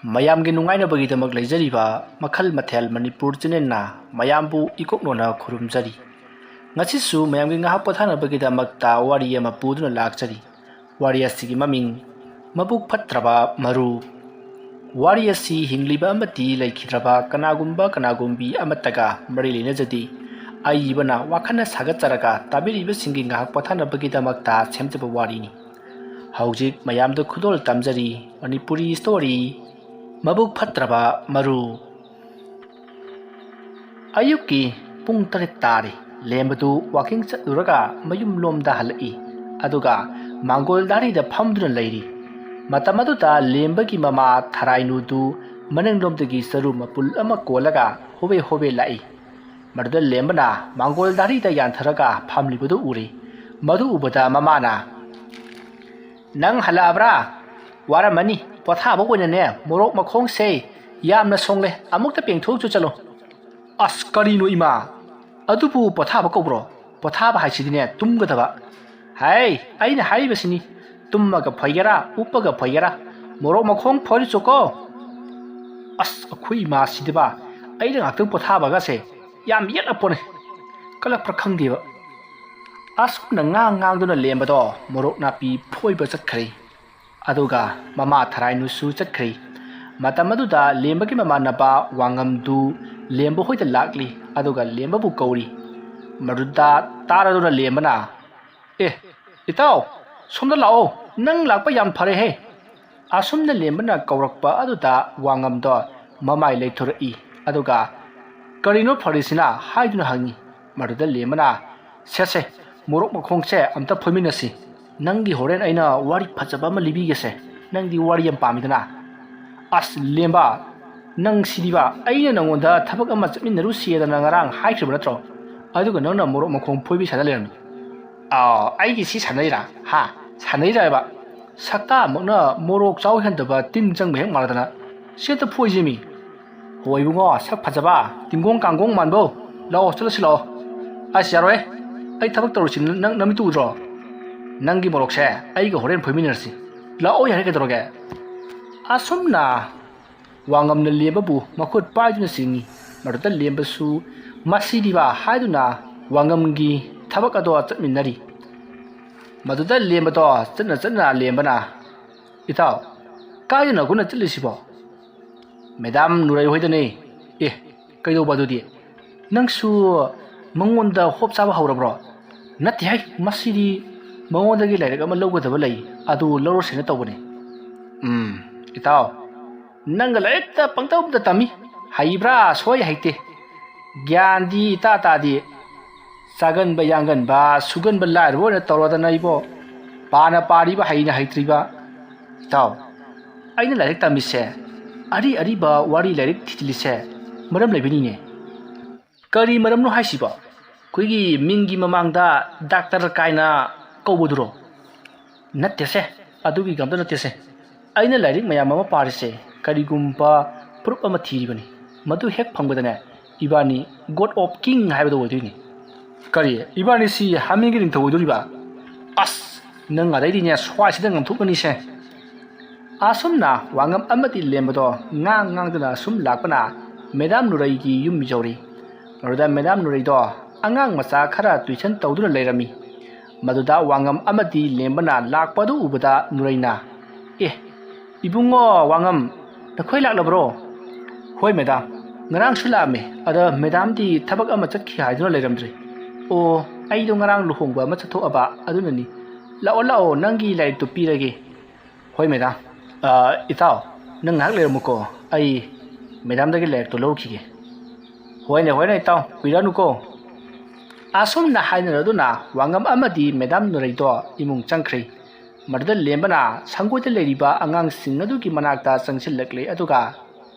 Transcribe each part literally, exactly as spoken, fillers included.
ꯃꯌꯥꯝꯒꯤ ꯅꯨꯡꯉꯥꯏꯅꯕꯒꯤꯗꯃꯛ ꯂꯩꯖꯔꯤꯕ ꯃꯈꯜ ꯃꯊꯦꯜ ꯃꯅꯤꯄꯨꯔ ꯆꯦꯅꯦꯜꯅ ꯃꯌꯥꯝꯕꯨ ꯏꯀꯣꯛꯅꯣꯅ ꯈꯨꯔꯨꯝꯖꯔꯤ꯫ ꯉꯁꯤꯁꯨ ꯃꯌꯥꯝꯒꯤ ꯉꯥꯏꯍꯥꯛ ꯄꯣꯊꯥꯅꯕꯒꯤꯗꯃꯛꯇ ꯋꯥꯔꯤ ꯑꯃ ꯄꯨꯗꯨꯅ ꯂꯥꯛꯆꯔꯤ꯫ ꯋꯥꯔꯤ ꯑꯁꯤꯒꯤ ꯃꯃꯤꯡ ꯃꯕꯨꯛ ꯐꯠꯇ꯭ꯔꯕ ꯃꯔꯨ꯫ ꯋꯥꯔꯤ ꯑꯁꯤ ꯍꯤꯡꯂꯤꯕ ꯑꯃꯗꯤ ꯂꯩꯈꯤꯗ꯭ꯔꯕ ꯀꯅꯥꯒꯨꯝꯕ ꯀꯅꯥꯒꯨꯝꯕꯤ ꯑꯃꯠꯇꯒ ꯃꯔꯤ ꯂꯩꯅꯖꯗꯦ꯫ ꯑꯏꯕꯅ ꯋꯥꯈꯜꯅ ꯁꯥꯒꯠꯆꯔꯒ ꯇꯥꯕꯤꯔꯤꯕꯁꯤꯡꯒꯤ ꯉꯥꯏꯍꯥꯛ ꯄꯣꯊꯥꯅꯕꯒꯤꯗꯃꯛꯇ ꯁꯦꯝꯖꯕ ꯋꯥꯔꯤꯅꯤ꯫ ꯍꯧꯖꯤꯛ ꯃꯌꯥꯝꯗ ꯈꯨꯗꯣꯜ ꯇꯝꯖꯔꯤ ꯃꯅꯤꯄꯨꯔꯤ ꯁ꯭ꯇꯣꯔꯤ ꯃꯕꯨꯛ ꯐꯠꯇ꯭ꯔꯕ ꯃꯔꯨ꯫ ꯑꯌꯨꯛꯀꯤ ꯄꯨꯡ ꯇꯔꯦꯠ ꯇꯥꯔꯦ꯫ ꯂꯦꯝꯕꯗꯨ ꯋꯥꯀꯤꯡ ꯆꯠꯂꯨꯔꯒ ꯃꯌꯨꯝꯂꯣꯝꯗ ꯍꯜꯂꯛꯏ꯫ ꯑꯗꯨꯒ ꯃꯥꯡꯒꯣꯜ ꯗꯥꯔꯤꯗ ꯐꯝꯗꯨꯅ ꯂꯩꯔꯤ꯫ ꯃꯇꯝ ꯑꯗꯨꯗ ꯂꯦꯝꯕꯒꯤ ꯃꯃꯥ ꯊꯔꯥꯏꯅꯨꯗꯨ ꯃꯅꯤꯡꯂꯣꯝꯗꯒꯤ ꯆꯔꯨ ꯃꯄꯨꯜ ꯑꯃ ꯀꯣꯜꯂꯒ ꯍꯣꯕꯦ ꯍꯣꯕꯦ ꯂꯥꯛꯏ꯫ ꯃꯗꯨꯗ ꯂꯦꯝꯕꯅ ꯃꯥꯡꯒꯣꯜ ꯗꯥꯔꯤꯗ ꯌꯥꯟꯊꯔꯒ ꯐꯝꯂꯤꯕꯗꯨ ꯎꯔꯦ꯫ ꯃꯗꯨ ꯎꯕꯗ ꯃꯃꯥꯅ, "ꯅꯪ ꯍꯜꯂꯛꯑꯕ꯭ꯔꯥ? ꯋꯥꯔꯝꯃꯅꯤ꯫ ꯄꯣꯊꯥꯕ ꯑꯣꯏꯅꯅꯦ, ꯃꯣꯔꯣꯛ ꯃꯈꯣꯡꯁꯦ ꯌꯥꯝꯅ ꯁꯣꯡꯂꯦ, ꯑꯃꯨꯛꯇ ꯄꯦꯡꯊꯣꯛꯆꯨ ꯆꯠꯂꯣ꯫" "ꯑꯁ, ꯀꯔꯤꯅꯣ ꯏꯃꯥ? ꯑꯗꯨꯕꯨ ꯄꯣꯊꯥꯕ ꯀꯧꯕ꯭ꯔꯣ? ꯄꯣꯊꯥꯕ ꯍꯥꯏꯁꯤꯗꯤꯅꯦ, ꯇꯨꯝꯒꯗꯕ꯫" "ꯍꯥꯏ, ꯑꯩꯅ ꯍꯥꯏꯔꯤꯕꯁꯤꯅꯤ, ꯇꯨꯝꯃꯒ ꯐꯩꯒꯦꯔꯥ, ꯎꯞꯄꯒ ꯐꯩꯒꯦꯔꯥ, ꯃꯣꯔꯣꯛ ꯃꯈꯣꯡ ꯐꯣꯏꯔꯨꯆꯣꯀꯣ꯫" ꯑꯁ, ꯑꯩꯈꯣꯏ ꯏꯃꯥꯁꯤꯗꯤꯕ, ꯑꯩꯅ ꯉꯥꯛꯇꯪ ꯄꯣꯊꯥꯕꯒꯁꯦ ꯌꯥꯝ ꯌꯦꯠꯅ ꯄꯣꯅꯤ꯫ ꯀꯜꯂꯛꯄ꯭ꯔꯥ ꯈꯪꯗꯦꯕ꯫ ꯑꯁꯨꯝꯅ ꯉꯥꯡ ꯉꯥꯡꯗꯨꯅ ꯂꯦꯝꯕꯗꯣ ꯃꯣꯔꯣꯛ ꯅꯥꯄꯤ ꯐꯣꯏꯕ ꯆꯠꯈ꯭ꯔꯦ꯫ ꯑꯗꯨꯒ ꯃꯃꯥ ꯊꯔꯥꯏꯅꯨꯁꯨ ꯆꯠꯈ꯭ꯔꯦ꯫ ꯃꯇꯝ ꯑꯗꯨꯗ ꯂꯦꯝꯕꯒꯤ ꯃꯃꯥꯟꯅꯕ ꯋꯥꯉꯝꯗꯨ ꯂꯦꯝꯕ ꯍꯣꯏꯗ ꯂꯥꯛꯂꯤ꯫ ꯑꯗꯨꯒ ꯂꯦꯝꯕꯕꯨ ꯀꯧꯔꯤ꯫ ꯃꯗꯨꯗ ꯇꯥꯔꯗꯨꯅ ꯂꯦꯝꯕꯅ, "ꯑꯦ, ꯏꯇꯥꯎ, ꯁꯣꯝꯗ ꯂꯥꯛꯑꯣ꯫ ꯅꯪ ꯂꯥꯛꯄ ꯌꯥꯝ ꯐꯔꯦꯍꯦ꯫" ꯑꯁꯨꯝꯅ ꯂꯦꯝꯕꯅ ꯀꯧꯔꯛꯄ ꯑꯗꯨꯗ ꯋꯥꯉꯝꯗꯣ ꯃꯃꯥꯏ ꯂꯩꯊꯣꯔꯛꯏ꯫ ꯑꯗꯨꯒ, "ꯀꯔꯤꯅꯣ ꯐꯔꯤꯁꯤꯅ?" ꯍꯥꯏꯗꯨꯅ ꯍꯪꯉꯤ꯫ ꯃꯗꯨꯗ ꯂꯦꯝꯕꯅ, "ꯁꯦ ꯁꯦ, ꯃꯣꯔꯣꯛ ꯃꯈꯣꯡꯁꯦ ꯑꯝꯇ ꯐꯣꯏꯃꯤꯟꯅꯁꯤ꯫ ꯅꯪꯒꯤ ꯍꯣꯔꯦꯟ ꯑꯩꯅ ꯋꯥꯔꯤ ꯐꯖꯕ ꯑꯃ ꯂꯤꯕꯤꯒꯦꯁꯦ꯫ ꯅꯪꯗꯤ ꯋꯥꯔꯤ ꯌꯥꯝ ꯄꯥꯝꯃꯤꯗꯅ꯫" "ꯑꯁ ꯂꯦꯝꯕ, ꯅꯪ ꯁꯤꯗꯤꯕ, ꯑꯩꯅ ꯅꯪꯉꯣꯟꯗ ꯊꯕꯛ ꯑꯃ ꯆꯠꯃꯤꯟꯅꯔꯨꯁꯤꯗꯅ ꯉꯔꯥꯡ ꯍꯥꯏꯈ꯭ꯔꯤꯕ ꯅꯠꯇ꯭ꯔꯣ? ꯑꯗꯨꯒ ꯅꯪꯅ ꯃꯣꯔꯣꯛ ꯃꯈꯣꯡ ꯐꯣꯏꯕꯤ ꯁꯥꯟꯅ ꯂꯩꯔꯝꯃꯤ꯫" "ꯑꯥ, ꯑꯩꯒꯤ ꯁꯤ ꯁꯥꯟꯅꯩꯔꯥ? ꯍꯥ? ꯁꯥꯟꯅꯩꯔꯥ ꯍꯥꯏꯕ? ꯁꯛꯇꯥꯃꯛꯅ ꯃꯣꯔꯣꯛ ꯆꯥꯎ ꯍꯦꯟꯗꯕ ꯇꯤꯟ ꯆꯪꯕ ꯍꯦꯛ ꯃꯥꯟꯅꯗꯅ꯫ ꯁꯤ ꯑꯝꯇ ꯐꯣꯏꯁꯤ ꯃꯤ꯫ ꯍꯣ ꯏꯕꯨꯡꯉꯣ, ꯁꯛ ꯐꯖꯕ, ꯇꯤꯡꯒꯣꯡ ꯀꯥꯡꯒꯣꯡ ꯃꯥꯟꯕꯧ, ꯂꯥꯛꯑꯣ, ꯆꯠꯂꯁꯤ ꯂꯥꯛꯑꯣ꯫" "ꯑꯁ ꯌꯥꯔꯣꯏ, ꯑꯩ ꯊꯕꯛ ꯇꯧꯔꯤꯁꯤ ꯅꯪ ꯅꯃꯤꯠꯇꯨ ꯎꯗ꯭ꯔꯣ? ꯅꯪꯒꯤ ꯃꯣꯔꯣꯛꯁꯦ ꯑꯩꯒ ꯍꯣꯔꯦꯟ ꯐꯣꯏꯃꯤꯟꯅꯔꯁꯤ꯫ ꯂꯥꯛꯑꯣ ꯌꯥꯔꯦ, ꯀꯩꯗꯧꯔꯒꯦ?" ꯑꯁꯨꯝꯅ ꯋꯥꯉꯝꯅ ꯂꯦꯝꯕꯕꯨ ꯃꯈꯨꯠ ꯄꯥꯏꯗꯨꯅ ꯆꯤꯡꯏ꯫ ꯃꯗꯨꯗ ꯂꯦꯝꯕꯁꯨ ꯃꯁꯤꯗꯤꯕ ꯍꯥꯏꯗꯨꯅ ꯋꯥꯉꯝꯒꯤ ꯊꯕꯛ ꯑꯗꯣ ꯆꯠꯃꯤꯟꯅꯔꯤ꯫ ꯃꯗꯨꯗ ꯂꯦꯝꯕꯗꯣ ꯆꯠꯅ ꯆꯠꯅ ꯂꯦꯝꯕꯅ, "ꯏꯇꯥꯎ, ꯀꯥꯏꯗꯅꯣ ꯅꯈꯣꯏꯅ ꯆꯠꯂꯤꯁꯤꯕꯣ?" "ꯃꯦꯗꯥꯝ ꯅꯨꯔꯩ ꯍꯣꯏꯗꯅꯦ꯫" "ꯑꯦ, ꯀꯩꯗꯧꯕ ꯑꯗꯨꯗꯤ? ꯅꯪꯁꯨ ꯃꯉꯣꯟꯗ ꯍꯣꯞ ꯆꯥꯕ ꯍꯧꯔꯕ꯭ꯔꯣ?" "ꯅꯠꯇꯦ ꯍꯥꯏ, ꯃꯁꯤꯗꯤ ꯃꯉꯣꯟꯗꯒꯤ ꯂꯥꯏꯔꯤꯛ ꯑꯃ ꯂꯧꯒꯗꯕ ꯂꯩ, ꯑꯗꯨ ꯂꯧꯔꯁꯦꯅ ꯇꯧꯕꯅꯦ꯫" "ꯎꯝ, ꯏꯇꯥꯎ, ꯅꯪꯒ ꯂꯥꯏꯔꯤꯛꯇ ꯄꯪꯇꯝꯗ ꯇꯝꯃꯤ, ꯍꯩꯕ꯭ꯔꯥ ꯁꯣꯏ ꯍꯩꯇꯦ, ꯒ꯭ꯌꯥꯟꯗꯤ ꯏꯇꯥ ꯇꯥꯗꯦ꯫ ꯆꯥꯒꯟꯕ ꯌꯥꯡꯒꯟꯕ, ꯁꯨꯒꯟꯕ ꯂꯥꯏꯔꯕ ꯑꯣꯏꯅ ꯇꯧꯔꯗꯅ ꯏꯕꯣ, ꯄꯥꯅ ꯄꯥꯔꯤꯕ ꯍꯩꯅ ꯍꯩꯇ꯭ꯔꯤꯕ꯫" "ꯏꯇꯥꯎ, ꯑꯩꯅ ꯂꯥꯏꯔꯤꯛ ꯇꯝꯃꯤꯁꯦ, ꯑꯔꯤ ꯑꯔꯤꯕ ꯋꯥꯔꯤ ꯂꯥꯏꯔꯤꯛ ꯊꯤꯖꯤꯜꯂꯤꯁꯦ ꯃꯔꯝ ꯂꯩꯕꯅꯤꯅꯦ꯫" "ꯀꯔꯤ ꯃꯔꯝꯅꯣ ꯍꯥꯏꯁꯤꯕꯣ? ꯑꯩꯈꯣꯏꯒꯤ ꯃꯤꯡꯒꯤ ꯃꯃꯥꯡꯗ ꯗꯥꯛꯇꯔ ꯀꯥꯏꯅ ꯀꯧꯕꯗꯨꯔꯣ?" "ꯅꯠꯇꯦꯁꯦ, ꯑꯗꯨꯒꯤꯒ ꯑꯝꯇ ꯅꯠꯇꯦꯁꯦ꯫ ꯑꯩꯅ ꯂꯥꯏꯔꯤꯛ ꯃꯌꯥꯝ ꯑꯃ ꯄꯥꯔꯤꯁꯦ ꯀꯔꯤꯒꯨꯝꯕ ꯄ꯭ꯔꯨꯞ ꯑꯃ ꯊꯤꯔꯤꯕꯅꯤ꯫ ꯃꯗꯨ ꯍꯦꯛ ꯐꯪꯕꯗꯅꯦ, ꯏꯕꯥꯅꯤ God of King ꯍꯥꯏꯕꯗꯣ ꯑꯣꯏꯗꯣꯏꯅꯤ꯫" "ꯀꯔꯤ? ꯏꯕꯥꯅꯤꯁꯤ ꯍꯥꯃꯦꯡꯒꯤ ꯅꯤꯡꯊꯧ ꯑꯣꯏꯗꯣꯔꯤꯕ? ꯑꯁ, ꯅꯪ ꯑꯗꯩꯗꯤꯅꯦ ꯁ꯭ꯋꯥꯏꯁꯤꯗ ꯉꯝꯊꯣꯛꯀꯅꯤꯁꯦ꯫" ꯑꯁꯨꯝꯅ ꯋꯥꯉꯝ ꯑꯃꯗꯤ ꯂꯦꯝꯕꯗꯣ ꯉꯥꯡ ꯉꯥꯡꯗꯨꯅ ꯁꯨꯝ ꯂꯥꯛꯄꯅ ꯃꯦꯗꯥꯝ ꯅꯨꯔꯩꯒꯤ ꯌꯨꯝ ꯌꯧꯔꯤ꯫ ꯃꯗꯨꯗ ꯃꯦꯗꯥꯝ ꯅꯨꯔꯩꯗꯣ ꯑꯉꯥꯡ ꯃꯆꯥ ꯈꯔ ꯇꯨꯏꯁꯟ ꯇꯧꯗꯨꯅ ꯂꯩꯔꯝꯃꯤ꯫ ꯃꯗꯨꯗ ꯋꯥꯉꯝ ꯑꯃꯗꯤ ꯂꯦꯝꯕꯅ ꯂꯥꯛꯄꯗꯨ ꯎꯕꯗ ꯅꯨꯔꯩꯅ, "ꯑꯦ, ꯏꯕꯨꯡꯉꯣ ꯋꯥꯉꯝ, ꯅꯈꯣꯏ ꯂꯥꯛꯂꯕ꯭ꯔꯣ?" "ꯍꯣꯏ ꯃꯦꯗꯥꯝ, ꯉꯔꯥꯡꯁꯨ ꯂꯥꯛꯑꯝꯃꯦ, ꯑꯗ ꯃꯦꯗꯥꯝꯗꯤ ꯊꯕꯛ ꯑꯃ ꯆꯠꯈꯤ ꯍꯥꯏꯗꯨꯅ ꯂꯩꯔꯝꯗ꯭ꯔꯦ꯫" "ꯑꯣ, ꯑꯩꯗꯣ ꯉꯔꯥꯡ ꯂꯨꯍꯣꯡꯕ ꯑꯃ ꯆꯠꯊꯣꯛꯑꯕ, ꯑꯗꯨꯅꯅꯤ꯫ ꯂꯥꯛꯑꯣ ꯂꯥꯛꯑꯣ, ꯅꯪꯒꯤ ꯂꯥꯏꯔꯤꯛꯇꯨ ꯄꯤꯔꯒꯦ꯫" "ꯍꯣꯏ ꯃꯦꯗꯥꯝ꯫ ꯑ, ꯏꯇꯥꯎ, ꯅꯪ ꯉꯥꯏꯍꯥꯛ ꯂꯩꯔꯝꯃꯨꯀꯣ, ꯑꯩ ꯃꯦꯗꯥꯝꯗꯒꯤ ꯂꯥꯏꯔꯤꯛꯇꯣ ꯂꯧꯔꯨꯈꯤꯒꯦ꯫" "ꯍꯣꯏꯅꯦ ꯍꯣꯏꯅꯦ ꯏꯇꯥꯎ, ꯀꯨꯏꯔꯅꯨꯀꯣ꯫" ꯑꯁꯨꯝꯅ ꯍꯥꯏꯅꯔꯗꯨꯅ ꯋꯥꯉꯝ ꯑꯃꯗꯤ ꯃꯦꯗꯥꯝ ꯅꯨꯔꯩꯗꯣ ꯏꯃꯨꯡ ꯆꯪꯈ꯭ꯔꯦ꯫ ꯃꯗꯨꯗ ꯂꯦꯝꯕꯅ ꯁꯪꯒꯣꯏꯗ ꯂꯩꯔꯤꯕ ꯑꯉꯥꯡꯁꯤꯡ ꯑꯗꯨꯒꯤ ꯃꯅꯥꯛꯇ ꯆꯪꯁꯤꯜꯂꯛꯂꯦ, ꯑꯗꯨꯒ,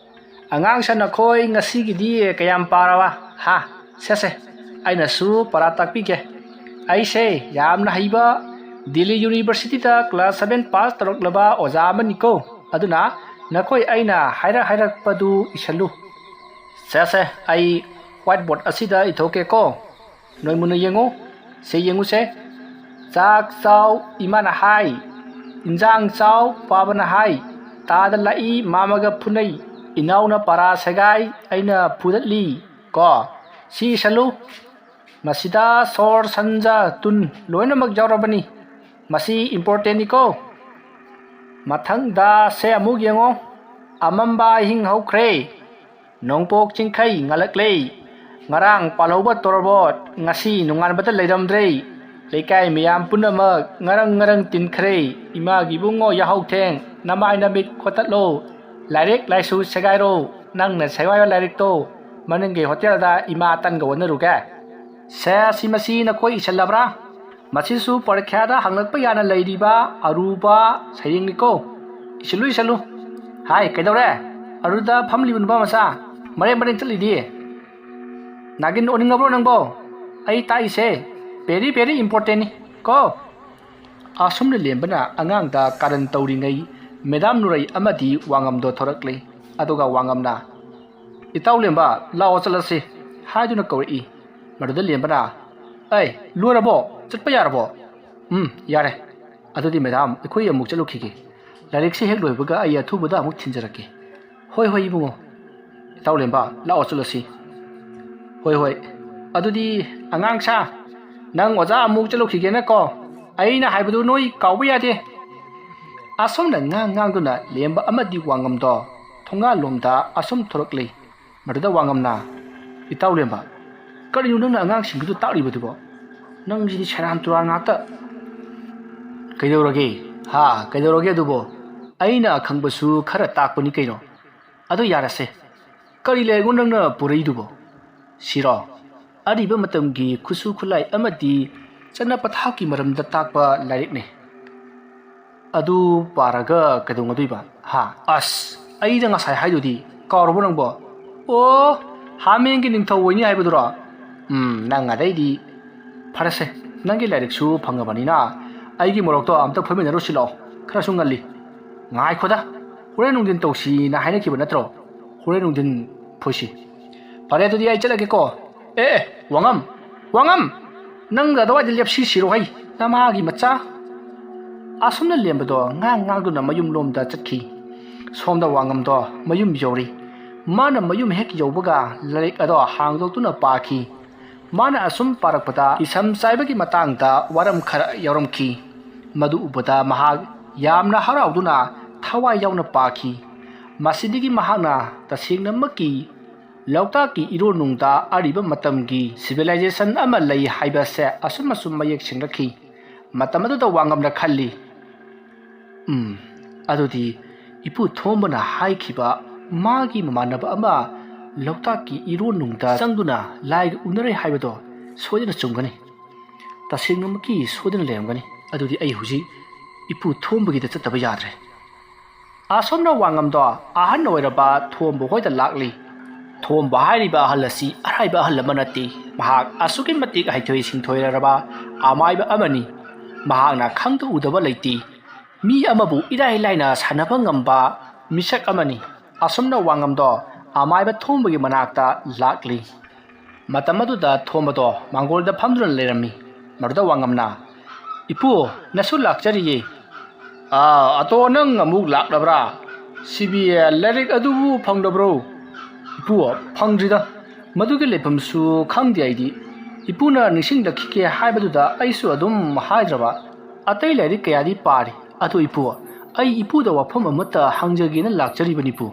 "ꯑꯉꯥꯡꯁꯦ, ꯅꯈꯣꯏ ꯉꯁꯤꯒꯤꯗꯤ ꯀꯌꯥꯝ ꯄꯥꯔꯕ? ꯍꯥ? ꯁꯦ ꯁꯦ, ꯑꯩꯅꯁꯨ ꯄꯔꯥ ꯇꯥꯛꯄꯤꯒꯦ꯫ ꯑꯩꯁꯦ ꯌꯥꯝꯅ ꯍꯩꯕ ꯗꯤꯜꯂꯤ ꯌꯨꯅꯤꯚꯔꯁꯤꯇꯤꯗ ꯀ꯭ꯂꯥꯁ ꯁꯚꯦꯟ ꯄꯥꯁ ꯇꯧꯔꯛꯂꯕ ꯑꯣꯖꯥ ꯑꯃꯅꯤꯀꯣ꯫ ꯑꯗꯨꯅ ꯅꯈꯣꯏ ꯑꯩꯅ ꯍꯥꯏꯔꯛ ꯍꯥꯏꯔꯛꯄꯗꯨ ꯏꯁꯜꯂꯨ꯫" "ꯁꯦ ꯁꯦ, ꯑꯩ ꯋꯥꯏꯠ ꯕꯣꯔꯗ ꯑꯁꯤꯗ ꯏꯊꯣꯛꯀꯦꯀꯣ꯫ ꯅꯣꯏ ꯃꯨꯟꯅ ꯌꯦꯡꯉꯨ꯫ ꯁꯦ ꯌꯦꯡꯉꯨꯁꯦ꯫ ꯆꯥꯛ ꯆꯥꯎ ꯏꯃꯥꯅ ꯍꯥꯏ, ꯏꯟꯖꯥꯡ ꯆꯥꯎ ꯄꯥꯕꯅ ꯍꯥꯏ, ꯇꯥꯗ ꯂꯥꯛꯏ ꯃꯥꯃꯒ ꯐꯨꯅꯩ, ꯏꯅꯥꯎꯅ ꯄꯔꯥ ꯁꯦꯒꯥꯏ, ꯑꯩꯅ ꯐꯨꯗꯠꯂꯤ꯫ ꯀꯣ, ꯁꯤ ꯏꯁꯜꯂꯨ꯫ ꯃꯁꯤꯗ ꯁꯣꯔ, ꯁꯟꯖ, ꯇꯨꯟ ꯂꯣꯏꯅꯃꯛ ꯌꯥꯎꯔꯕꯅꯤ꯫ ꯃꯁꯤ important ꯅꯤꯀꯣ꯫ ꯃꯊꯪꯗ ꯁꯦ ꯑꯃꯨꯛ ꯌꯦꯡꯉꯣ꯫ ꯑꯃꯝꯕ ꯑꯍꯤꯡ ꯍꯧꯈ꯭ꯔꯦ꯫ ꯅꯣꯡꯄꯣꯛ ꯆꯤꯡꯈꯩ ꯉꯥꯜꯂꯛꯂꯦ꯫ ꯉꯔꯥꯡ ꯄꯥꯜꯍꯧꯕ ꯇꯣꯔꯕꯣꯠ ꯉꯁꯤ ꯅꯣꯡꯉꯥꯟꯕꯗ ꯂꯩꯔꯝꯗ꯭ꯔꯦ꯫ ꯂꯩꯀꯥꯏ ꯃꯌꯥꯝ ꯄꯨꯝꯅꯃꯛ ꯉꯔꯪ ꯉꯔꯪ ꯇꯤꯟꯈ꯭ꯔꯦ꯫ ꯏꯃꯥꯒꯤ ꯏꯕꯨꯡꯉꯣ ꯌꯥꯍꯧꯊꯦꯡ, ꯅꯃꯥꯏ ꯅꯃꯤꯠ ꯈꯣꯠꯇꯠꯂꯣ꯫ ꯂꯥꯏꯔꯤꯛ ꯂꯥꯏꯁꯨ ꯁꯦꯒꯥꯏꯔꯣ꯫ ꯅꯪꯅ ꯁꯦꯒꯥꯏꯕ ꯂꯥꯏꯔꯤꯛꯇꯣ ꯃꯅꯤꯡꯒꯤ ꯍꯣꯇꯦꯜꯗ ꯏꯃꯥ ꯇꯟꯒ ꯑꯣꯟꯅꯔꯨꯒꯦ꯫ ꯁꯦ, ꯑꯁꯤ ꯃꯁꯤ ꯅꯈꯣꯏ ꯏꯁꯜꯂꯕ꯭ꯔꯥ? ꯃꯁꯤꯁꯨ ꯄꯔꯤꯈ꯭ꯌꯥꯗ ꯍꯪꯂꯛꯄ ꯌꯥꯅ ꯂꯩꯔꯤꯕ ꯑꯔꯨꯕ ꯁꯩꯔꯦꯡꯅꯤꯀꯣ꯫ ꯏꯁꯜꯂꯨ, ꯏꯁꯜꯂꯨ꯫ ꯍꯥꯏ, ꯀꯩꯗꯧꯔꯦ? ꯑꯗꯨꯗ ꯐꯝꯂꯤꯕ ꯅꯨꯄꯥ ꯃꯆꯥ ꯃꯔꯦꯡ ꯃꯔꯦꯡ ꯆꯠꯂꯤꯗꯤ꯫ ꯅꯥꯒꯤꯟ ꯑꯣꯟꯅꯤꯡꯉꯕ꯭ꯔꯣ ꯅꯪꯕꯣ? ꯑꯩ ꯇꯥꯛꯏꯁꯦ very very important ꯅꯤ ꯀꯣ꯫ ꯑꯁꯨꯝꯅ ꯂꯦꯝꯕꯅ ꯑꯉꯥꯡꯗ ꯀꯥꯔꯟ ꯇꯧꯔꯤꯉꯩ ꯃꯦꯗꯥꯝ ꯅꯨꯔꯩ ꯑꯃꯗꯤ ꯋꯥꯉꯝꯗꯣ ꯊꯣꯔꯛꯂꯦ꯫ ꯑꯗꯨꯒ ꯋꯥꯉꯝꯅ, "ꯏꯇꯥꯎ ꯂꯦꯝꯕ, ꯂꯥꯛꯑꯣ ꯆꯠꯂꯁꯤ" ꯍꯥꯏꯗꯨꯅ ꯀꯧꯔꯛꯏ꯫ ꯃꯗꯨꯗ ꯂꯦꯝꯕꯅ, "ꯑꯩ, ꯂꯣꯏꯔꯕꯣ? ꯆꯠꯄ ꯌꯥꯔꯕꯣ?" "ꯎꯝ, ꯌꯥꯔꯦ꯫ ꯑꯗꯨꯗꯤ ꯃꯦꯗꯥꯝ, ꯑꯩꯈꯣꯏ ꯑꯃꯨꯛ ꯆꯠꯂꯨꯈꯤꯒꯦ꯫ ꯂꯥꯏꯔꯤꯛꯁꯤ ꯍꯦꯛ ꯂꯣꯏꯕꯒ ꯑꯩ ꯑꯊꯨꯕꯗ ꯑꯃꯨꯛ ꯊꯤꯟꯖꯔꯛꯀꯦ"꯫ "ꯍꯣꯏ, ꯍꯣꯏ, ꯏꯕꯨꯡꯉꯣ꯫ ꯏꯇꯥꯎ ꯂꯦꯝꯕ, ꯂꯥꯛꯑꯣ ꯆꯠꯂꯁꯤ"꯫ "ꯍꯣꯏ, ꯍꯣꯏ꯫ ꯑꯗꯨꯗꯤ ꯑꯉꯥꯡ ꯁꯥ, ꯅꯪ ꯑꯣꯖꯥ ꯑꯃꯨꯛ ꯆꯠꯂꯨꯈꯤꯒꯦꯅꯀꯣ꯫ ꯑꯩꯅ ꯍꯥꯏꯕꯗꯨ ꯅꯣꯏ ꯀꯥꯎꯕ ꯌꯥꯗꯦ"꯫ ꯑꯁꯨꯝꯅ ꯉꯥꯡ ꯉꯥꯡꯗꯨꯅ ꯂꯦꯝꯕ ꯑꯃꯗꯤ ꯋꯥꯉꯝꯗꯣ ꯊꯣꯡꯒꯥꯜꯂꯣꯝꯗ ꯑꯁꯨꯝ ꯊꯣꯔꯛꯂꯤ꯫ ꯃꯗꯨꯗ ꯋꯥꯉꯝꯅ, "ꯏꯇꯥꯎ ꯂꯦꯝꯕ, ꯀꯔꯤꯅꯣ ꯅꯪꯅ ꯑꯉꯥꯡꯁꯤꯡꯗꯨꯗ ꯇꯥꯛꯂꯤꯕꯗꯨꯕꯣ? ꯅꯪꯁꯤꯗꯤ ꯁꯦꯔꯥꯟ ꯇꯨꯔꯥꯟ ꯉꯥꯛꯇ"꯫ "ꯀꯩꯗꯧꯔꯒꯦ? ꯍꯥ, ꯀꯩꯗꯧꯔꯒꯦ ꯑꯗꯨꯕꯣ? ꯑꯩꯅ ꯈꯪꯕꯁꯨ ꯈꯔ ꯇꯥꯛꯄꯅꯤ ꯀꯩꯅꯣ꯫ ꯑꯗꯨ ꯌꯥꯔꯁꯦ꯫ ꯀꯔꯤ ꯂꯥꯏꯔꯤꯛꯅꯣ ꯅꯪꯅ ꯄꯨꯔꯛꯏꯗꯨꯕꯣ?" "ꯁꯤꯔꯣ? ꯑꯔꯤꯕ ꯃꯇꯝꯒꯤ ꯈꯨꯠꯁꯨ ꯈꯨꯠꯂꯥꯏ ꯑꯃꯗꯤ ꯆꯠꯅ ꯄꯊꯥꯞꯀꯤ ꯃꯔꯝꯗ ꯇꯥꯛꯄ ꯂꯥꯏꯔꯤꯛꯅꯤ"꯫ "ꯑꯗꯨ ꯄꯥꯔꯒ ꯀꯩꯗꯧꯅꯗꯣꯏꯕ? ꯍꯥ?" "ꯑꯁ, ꯑꯩꯅ ꯉꯁꯥꯏ ꯍꯥꯏꯗꯨꯗꯤ, ꯀꯥꯎꯔꯕꯣ ꯅꯪꯕꯣ?" "ꯑꯣ, ꯍꯥꯃꯦꯡꯒꯤ ꯅꯤꯡꯊꯧ ꯑꯣꯏꯅꯤ ꯍꯥꯏꯕꯗꯨꯔꯣ? ꯎꯝ, ꯅꯪ ꯑꯗꯩꯗꯤ꯫ ꯐꯔꯦꯁꯦ, ꯅꯪꯒꯤ ꯂꯥꯏꯔꯤꯛꯁꯨ ꯐꯪꯉꯕꯅꯤꯅ ꯑꯩꯒꯤ ꯃꯣꯔꯣꯛꯇꯣ ꯑꯝꯇ ꯐꯣꯏꯃꯤꯟꯅꯔꯨꯁꯤ ꯂꯥꯛꯑꯣ, ꯈꯔꯁꯨ ꯉꯜꯂꯤ"꯫ "ꯉꯥꯏꯈꯣꯗ, ꯍꯣꯔꯦꯟ ꯅꯨꯡꯊꯤꯟ ꯇꯧꯁꯤꯅ ꯍꯥꯏꯅꯈꯤꯕ ꯅꯠꯇ꯭ꯔꯣ? ꯍꯣꯔꯦꯟ ꯅꯨꯡꯊꯤꯟ ꯐꯣꯏꯁꯤ"꯫ "ꯐꯔꯦ, ꯑꯗꯨꯗꯤ ꯑꯩ ꯆꯠꯂꯒꯦꯀꯣ꯫ ꯑꯦ, ꯑꯦ, ꯋꯥꯉꯝ, ꯋꯥꯉꯝ! ꯅꯪ ꯑꯗꯨꯋꯥꯏꯗ ꯂꯦꯞꯁꯤ ꯁꯤꯔꯣ ꯍꯩ, ꯅꯃꯥꯒꯤ ꯃꯆꯥ!" ꯑꯁꯨꯝꯅ ꯂꯦꯝꯕꯗꯣ ꯉꯥꯡ ꯉꯥꯡꯗꯨꯅ ꯃꯌꯨꯝꯂꯣꯝꯗ ꯆꯠꯈꯤ꯫ ꯁꯣꯝꯗ ꯋꯥꯉꯝꯗꯣ ꯃꯌꯨꯝ ꯌꯧꯔꯤ꯫ ꯃꯥꯅ ꯃꯌꯨꯝ ꯍꯦꯛ ꯌꯧꯕꯒ ꯂꯥꯏꯔꯤꯛ ꯑꯗꯣ ꯍꯥꯡꯗꯣꯛꯇꯨꯅ ꯄꯥꯈꯤ꯫ ꯃꯥꯅ ꯑꯁꯨꯝ ꯄꯥꯔꯛꯄꯗ ꯏꯁꯝ ꯆꯥꯏꯕꯒꯤ ꯃꯇꯥꯡꯗ ꯋꯥꯔꯝ ꯈꯔ ꯌꯥꯎꯔꯝꯈꯤ꯫ ꯃꯗꯨ ꯎꯕꯗ ꯃꯍꯥꯛ ꯌꯥꯝꯅ ꯍꯔꯥꯎꯗꯨꯅ ꯊꯋꯥꯏ ꯌꯥꯎꯅ ꯄꯥꯈꯤ꯫ ꯃꯁꯤꯗꯒꯤ ꯃꯍꯥꯛꯅ ꯇꯁꯦꯡꯅꯃꯛꯀꯤ ꯂꯣꯛꯇꯥꯛꯀꯤ ꯏꯔꯣꯟꯅꯨꯡꯗ ꯑꯔꯤꯕ ꯃꯇꯝꯒꯤ civilization ꯑꯃ ꯂꯩ ꯍꯥꯏꯕꯁꯦ ꯑꯁꯨꯝ ꯑꯁꯨꯝ ꯃꯌꯦꯛ ꯁꯦꯡꯂꯛꯈꯤ꯫ ꯃꯇꯝ ꯑꯗꯨꯗ ꯋꯥꯉꯝꯅ ꯈꯜꯂꯤ, "ꯎꯝ, ꯑꯗꯨꯗꯤ ꯏꯄꯨ ꯊꯣꯝꯕꯅ ꯍꯥꯏꯈꯤꯕ ꯃꯥꯒꯤ ꯃꯃꯥꯟꯅꯕ ꯑꯃ ꯂꯣꯛꯇꯥꯛꯀꯤ ꯏꯔꯣꯟꯅꯨꯡꯗ ꯆꯪꯗꯨꯅ ꯂꯥꯏꯒ ꯎꯅꯔꯦ ꯍꯥꯏꯕꯗꯣ ꯁꯣꯏꯗꯅ ꯆꯨꯝꯒꯅꯤ꯫ ꯇꯁꯦꯡꯅꯃꯛꯀꯤ ꯁꯣꯏꯗꯅ ꯂꯩꯔꯝꯒꯅꯤ꯫ ꯑꯗꯨꯗꯤ ꯑꯩ ꯍꯧꯖꯤꯛ ꯏꯄꯨ ꯊꯣꯝꯕꯒꯤꯗ ꯆꯠꯇꯕ ꯌꯥꯗ꯭ꯔꯦ꯫" ꯑꯁꯣꯝꯅ ꯋꯥꯉꯝꯗꯣ ꯑꯍꯟ ꯑꯣꯏꯔꯕ ꯊꯣꯝꯕ ꯍꯣꯏꯗ ꯂꯥꯛꯂꯤ꯫ ꯊꯣꯝꯕ ꯍꯥꯏꯔꯤꯕ ꯑꯍꯜ ꯑꯁꯤ ꯑꯔꯥꯏꯕ ꯑꯍꯜ ꯑꯃ ꯅꯠꯇꯦ꯫ ꯃꯍꯥꯛ ꯑꯁꯨꯛꯀꯤ ꯃꯇꯤꯛ ꯍꯩꯊꯣꯏ ꯁꯤꯡꯊꯣꯏꯔꯕ ꯑꯃꯥꯏꯕ ꯑꯃꯅꯤ꯫ ꯃꯍꯥꯛꯅ ꯈꯪꯗ ꯎꯗꯕ ꯂꯩꯇꯦ꯫ ꯃꯤ ꯑꯃꯕꯨ ꯏꯔꯥꯏ ꯂꯥꯏꯅ ꯁꯥꯟꯅꯕ ꯉꯝꯕ ꯃꯤꯁꯛ ꯑꯃꯅꯤ꯫ ꯑꯁꯨꯝꯅ ꯋꯥꯉꯝꯗꯣ ꯑꯃꯥꯏꯕ ꯊꯣꯝꯕꯒꯤ ꯃꯅꯥꯛꯇ ꯂꯥꯛꯂꯤ꯫ ꯃꯇꯝ ꯑꯗꯨꯗ ꯊꯣꯝꯕꯗꯣ ꯃꯥꯡꯒꯣꯜꯗ ꯐꯝꯗꯨꯅ ꯂꯩꯔꯝꯃꯤ꯫ ꯃꯗꯨꯗ ꯋꯥꯉꯝꯅ, "ꯏꯄꯨ, ꯅꯁꯨ ꯂꯥꯛꯆꯔꯤꯌꯦ꯫" "ꯑꯥ, ꯑꯇꯣ, ꯅꯪ ꯑꯃꯨꯛ ꯂꯥꯛꯂꯕ꯭ꯔꯥ? ꯁꯤꯕꯤ ꯂꯥꯏꯔꯤꯛ ꯑꯗꯨꯕꯨ ꯐꯪꯂꯕ꯭ꯔꯣ?" "ꯏꯄꯨ, ꯐꯪꯗ꯭ꯔꯤꯗ꯫ ꯃꯗꯨꯒꯤ ꯂꯩꯐꯝꯁꯨ ꯈꯪꯗꯦ ꯑꯩꯗꯤ꯫ ꯏꯄꯨꯅ ꯅꯤꯡꯁꯤꯡꯂꯛꯈꯤꯒꯦ ꯍꯥꯏꯕꯗꯨꯗ ꯑꯩꯁꯨ ꯑꯗꯨꯝ ꯍꯥꯏꯗ꯭ꯔꯕ꯫ ꯑꯇꯩ ꯂꯥꯏꯔꯤꯛ ꯀꯌꯥꯗꯤ ꯄꯥꯔꯤ꯫ ꯑꯗꯣ ꯏꯄꯨ, ꯑꯩ ꯏꯄꯨꯗ ꯋꯥꯐꯝ ꯑꯃꯠꯇ ꯍꯪꯖꯒꯦꯅ ꯂꯥꯛꯆꯔꯤꯕꯅꯤ ꯏꯄꯨ꯫"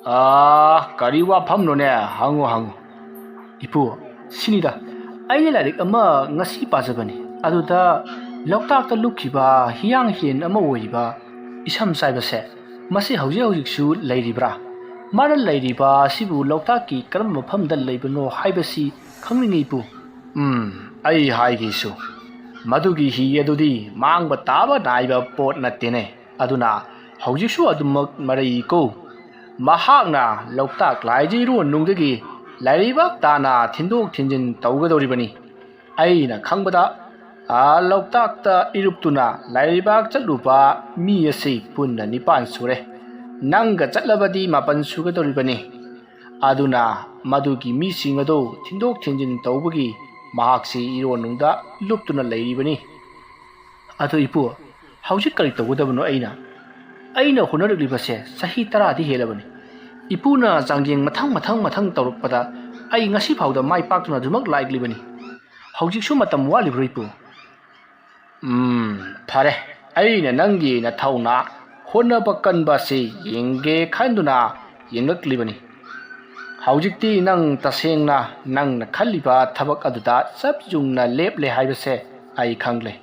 "ꯑꯥ, ꯀꯔꯤ ꯋꯥꯐꯝꯅꯣꯅꯦ? ꯍꯪꯉꯨ, ꯍꯪꯉꯨ꯫" "ꯏꯄꯨ, ꯁꯤꯅꯤꯗ, ꯑꯩꯅ ꯂꯥꯏꯔꯤꯛ ꯑꯃ ꯉꯁꯤ ꯄꯥꯖꯕꯅꯤ꯫ ꯑꯗꯨꯗ ꯂꯣꯛꯇꯥꯛꯇ ꯂꯨꯞꯈꯤꯕ ꯍꯤꯌꯥꯡ ꯍꯤꯔꯦꯟ ꯑꯃ ꯑꯣꯏꯔꯤꯕ ꯏꯁꯝ ꯆꯥꯏꯕꯁꯦ, ꯃꯁꯤ ꯍꯧꯖꯤꯛ ꯍꯧꯖꯤꯛꯁꯨ ꯂꯩꯔꯤꯕ꯭ꯔꯥ? ꯃꯥꯅ ꯂꯩꯔꯤꯕ ꯑꯁꯤꯕꯨ ꯂꯣꯛꯇꯥꯛꯀꯤ ꯀꯔꯝꯕ ꯃꯐꯝꯗ ꯂꯩꯕꯅꯣ ꯍꯥꯏꯕꯁꯤ ꯈꯪꯅꯤꯡꯉꯤ ꯏꯄꯨ꯫" "ꯎꯝ, ꯑꯩ ꯍꯥꯏꯒꯦꯁꯨ꯫ ꯃꯗꯨꯒꯤ ꯍꯤ ꯑꯗꯨꯗꯤ ꯃꯥꯡꯕ ꯇꯥꯕ ꯅꯥꯏꯕ ꯄꯣꯠ ꯅꯠꯇꯦꯅꯦ꯫ ꯑꯗꯨꯅ ꯍꯧꯖꯤꯛꯁꯨ ꯑꯗꯨꯃꯛ ꯃꯔꯩꯀꯣ꯫ ꯃꯍꯥꯛꯅ ꯂꯣꯛꯇꯥꯛ ꯂꯥꯏꯖ ꯏꯔꯣꯟꯅꯨꯡꯗꯒꯤ ꯂꯥꯏꯔꯩꯕꯥꯛ ꯇꯥꯅ ꯊꯤꯟꯗꯣꯛ ꯊꯤꯟꯖꯤꯟ ꯇꯧꯒꯗꯧꯔꯤꯕꯅꯤ꯫ ꯑꯩꯅ ꯈꯪꯕꯗ, ꯑꯥ, ꯂꯣꯛꯇꯥꯛꯇ ꯏꯔꯨꯞꯇꯨꯅ ꯂꯥꯏꯔꯩꯕꯥꯛ ꯆꯠꯂꯨꯕ ꯃꯤ ꯑꯁꯤ ꯄꯨꯟꯅ ꯅꯤꯄꯥꯟ ꯁꯨꯔꯦ꯫ ꯅꯪꯒ ꯆꯠꯂꯕꯗꯤ ꯃꯥꯄꯟ ꯁꯨꯒꯗꯧꯔꯤꯕꯅꯤ꯫ ꯑꯗꯨꯅ ꯃꯗꯨꯒꯤ ꯃꯤꯁꯤꯡ ꯑꯗꯨ ꯊꯤꯟꯗꯣꯛ ꯊꯤꯟꯖꯤꯟ ꯇꯧꯕꯒꯤ ꯃꯍꯥꯛꯁꯤ ꯏꯔꯣꯟꯅꯨꯡꯗ ꯂꯨꯞꯇꯨꯅ ꯂꯩꯔꯤꯕꯅꯤ꯫" "ꯑꯗꯨ ꯏꯄꯨ, ꯍꯧꯖꯤꯛ ꯀꯔꯤ ꯇꯧꯒꯗꯕꯅꯣ ꯑꯩꯅ?" ꯑꯩꯅ ꯍꯣꯠꯅꯔꯛꯂꯤꯕꯁꯦ ꯆꯍꯤ ꯇꯔꯥꯗꯤ ꯍꯦꯜꯂꯕꯅꯤ꯫ ꯏꯄꯨꯅ ꯆꯥꯡꯌꯦꯡ ꯃꯊꯪ ꯃꯊꯪ ꯃꯊꯪ ꯇꯧꯔꯛꯄꯗ ꯑꯩ ꯉꯁꯤ ꯐꯥꯎꯗ ꯃꯥꯏ ꯄꯥꯛꯇꯨꯅ ꯑꯗꯨꯃꯛ ꯂꯥꯛꯂꯤꯕꯅꯤ꯫ ꯍꯧꯖꯤꯛꯁꯨ ꯃꯇꯝ ꯋꯥꯠꯂꯤꯕ꯭ꯔꯣ, ꯏꯄꯨ? ꯎꯝ, ꯐꯔꯦ꯫ ꯑꯩꯅ ꯅꯪꯒꯤ ꯅꯊꯧꯅꯥ ꯍꯣꯠꯅꯕ ꯀꯟꯕ ꯑꯁꯤ ꯌꯦꯡꯒꯦ ꯈꯟꯗꯨꯅ ꯌꯦꯡꯂꯛꯂꯤꯕꯅꯤ꯫ ꯍꯧꯖꯤꯛꯇꯤ ꯅꯪ ꯇꯁꯦꯡꯅ ꯅꯪꯅ ꯈꯜꯂꯤꯕ ꯊꯕꯛ ꯑꯗꯨꯗ ꯆꯞ ꯌꯨꯡꯅ ꯂꯦꯞꯂꯦ ꯍꯥꯏꯕꯁꯦ ꯑꯩ ꯈꯪꯂꯦ꯫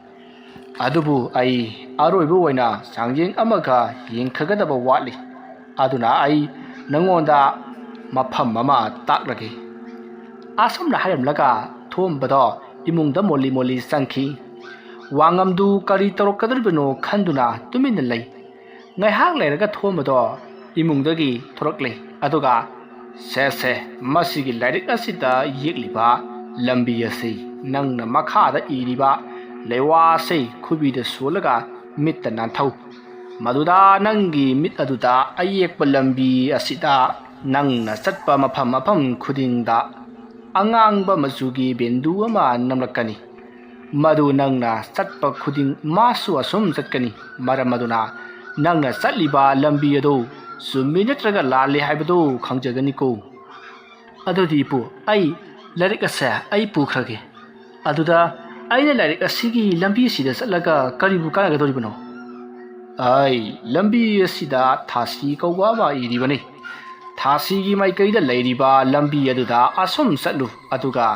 ꯑꯗꯨꯕꯨ ꯑꯩ ꯑꯔꯣꯏꯕ ꯑꯣꯏꯅ ꯆꯥꯡꯌꯦꯡ ꯑꯃꯒ ꯌꯦꯡꯊꯒꯗꯕ ꯋꯥꯠꯂꯤ꯫ ꯑꯗꯨꯅ ꯑꯩ ꯅꯉꯣꯟꯗ ꯃꯐꯝ ꯑꯃ ꯇꯥꯛꯂꯒꯦ꯫ ꯑꯁꯨꯝꯅ ꯍꯥꯏꯔꯝꯂꯒ ꯊꯣꯝꯕꯗꯣ ꯏꯃꯨꯡꯗ ꯃꯣꯜꯂꯤ ꯃꯣꯜꯂꯤ ꯆꯪꯈꯤ꯫ ꯋꯥꯉꯝꯗꯨ ꯀꯔꯤ ꯇꯧꯔꯛꯀꯗꯧꯔꯤꯕꯅꯣ ꯈꯟꯗꯨꯅ ꯇꯨꯃꯤꯟꯅ ꯂꯩ꯫ ꯉꯥꯏꯍꯥꯛ ꯂꯩꯔꯒ ꯊꯣꯝꯕꯗꯣ ꯏꯃꯨꯡꯗꯒꯤ ꯊꯣꯔꯛꯂꯦ꯫ ꯑꯗꯨꯒ, "ꯁꯦ ꯁꯦ, ꯃꯁꯤꯒꯤ ꯂꯥꯏꯔꯤꯛ ꯑꯁꯤꯗ ꯌꯦꯛꯂꯤꯕ ꯂꯝꯕꯤ ꯑꯁꯤ ꯅꯪꯅ ꯃꯈꯥꯗ ꯏꯔꯤꯕ ꯂꯩꯋꯥ ꯑꯁꯤ ꯈꯨꯕꯤꯗ ꯁꯣꯜꯂꯒ ꯃꯤꯠꯇ ꯅꯥꯟꯊꯧ꯫ ꯃꯗꯨꯗ ꯅꯪꯒꯤ ꯃꯤꯠ ꯑꯗꯨꯗ ꯑꯌꯦꯛꯄ ꯂꯝꯕꯤ ꯑꯁꯤꯗ ꯅꯪꯅ ꯆꯠꯄ ꯃꯐꯝ ꯃꯐꯝ ꯈꯨꯗꯤꯡꯗ ꯑꯉꯥꯡꯕ ꯃꯆꯨꯒꯤ ꯕꯤꯟꯗꯨ ꯑꯃ ꯅꯝꯂꯛꯀꯅꯤ꯫ ꯃꯗꯨ ꯅꯪꯅ ꯆꯠꯄ ꯈꯨꯗꯤꯡ ꯃꯥꯁꯨ ꯑꯁꯨꯝ ꯆꯠꯀꯅꯤ꯫ ꯃꯔꯝ ꯑꯗꯨꯅ ꯅꯪꯅ ꯆꯠꯂꯤꯕ ꯂꯝꯕꯤ ꯑꯗꯨ ꯆꯨꯝꯃꯤ ꯅꯠꯇ꯭ꯔꯒ ꯂꯥꯜꯂꯤ ꯍꯥꯏꯕꯗꯨ ꯈꯪꯖꯒꯅꯤꯀꯣ꯫" "ꯑꯗꯨꯗꯤ ꯏꯄꯨ, ꯑꯩ ꯂꯥꯏꯔꯤꯛ ꯑꯁꯦ ꯑꯩ ꯄꯨꯈ꯭ꯔꯒꯦ꯫ ꯑꯗꯨꯗ ꯑꯩꯅ ꯂꯥꯏꯔꯤꯛ ꯑꯁꯤꯒꯤ ꯂꯝꯕꯤꯁꯤꯗ ꯆꯠꯂꯒ ꯀꯔꯤꯕꯨ ꯀꯥꯟꯅꯒꯗꯧꯔꯤꯕꯅꯣ?" "ꯑꯩ ꯂꯝꯕꯤ ꯑꯁꯤꯗ ꯊꯥꯁꯤ ꯀꯧꯕ ꯑꯃ ꯏꯔꯤꯕꯅꯤ꯫ ꯊꯥꯁꯤꯒꯤ ꯃꯥꯏꯀꯩꯗ ꯂꯩꯔꯤꯕ ꯂꯝꯕꯤ ꯑꯗꯨꯗ ꯑꯁꯨꯝ ꯆꯠꯂꯨ, ꯑꯗꯨꯒ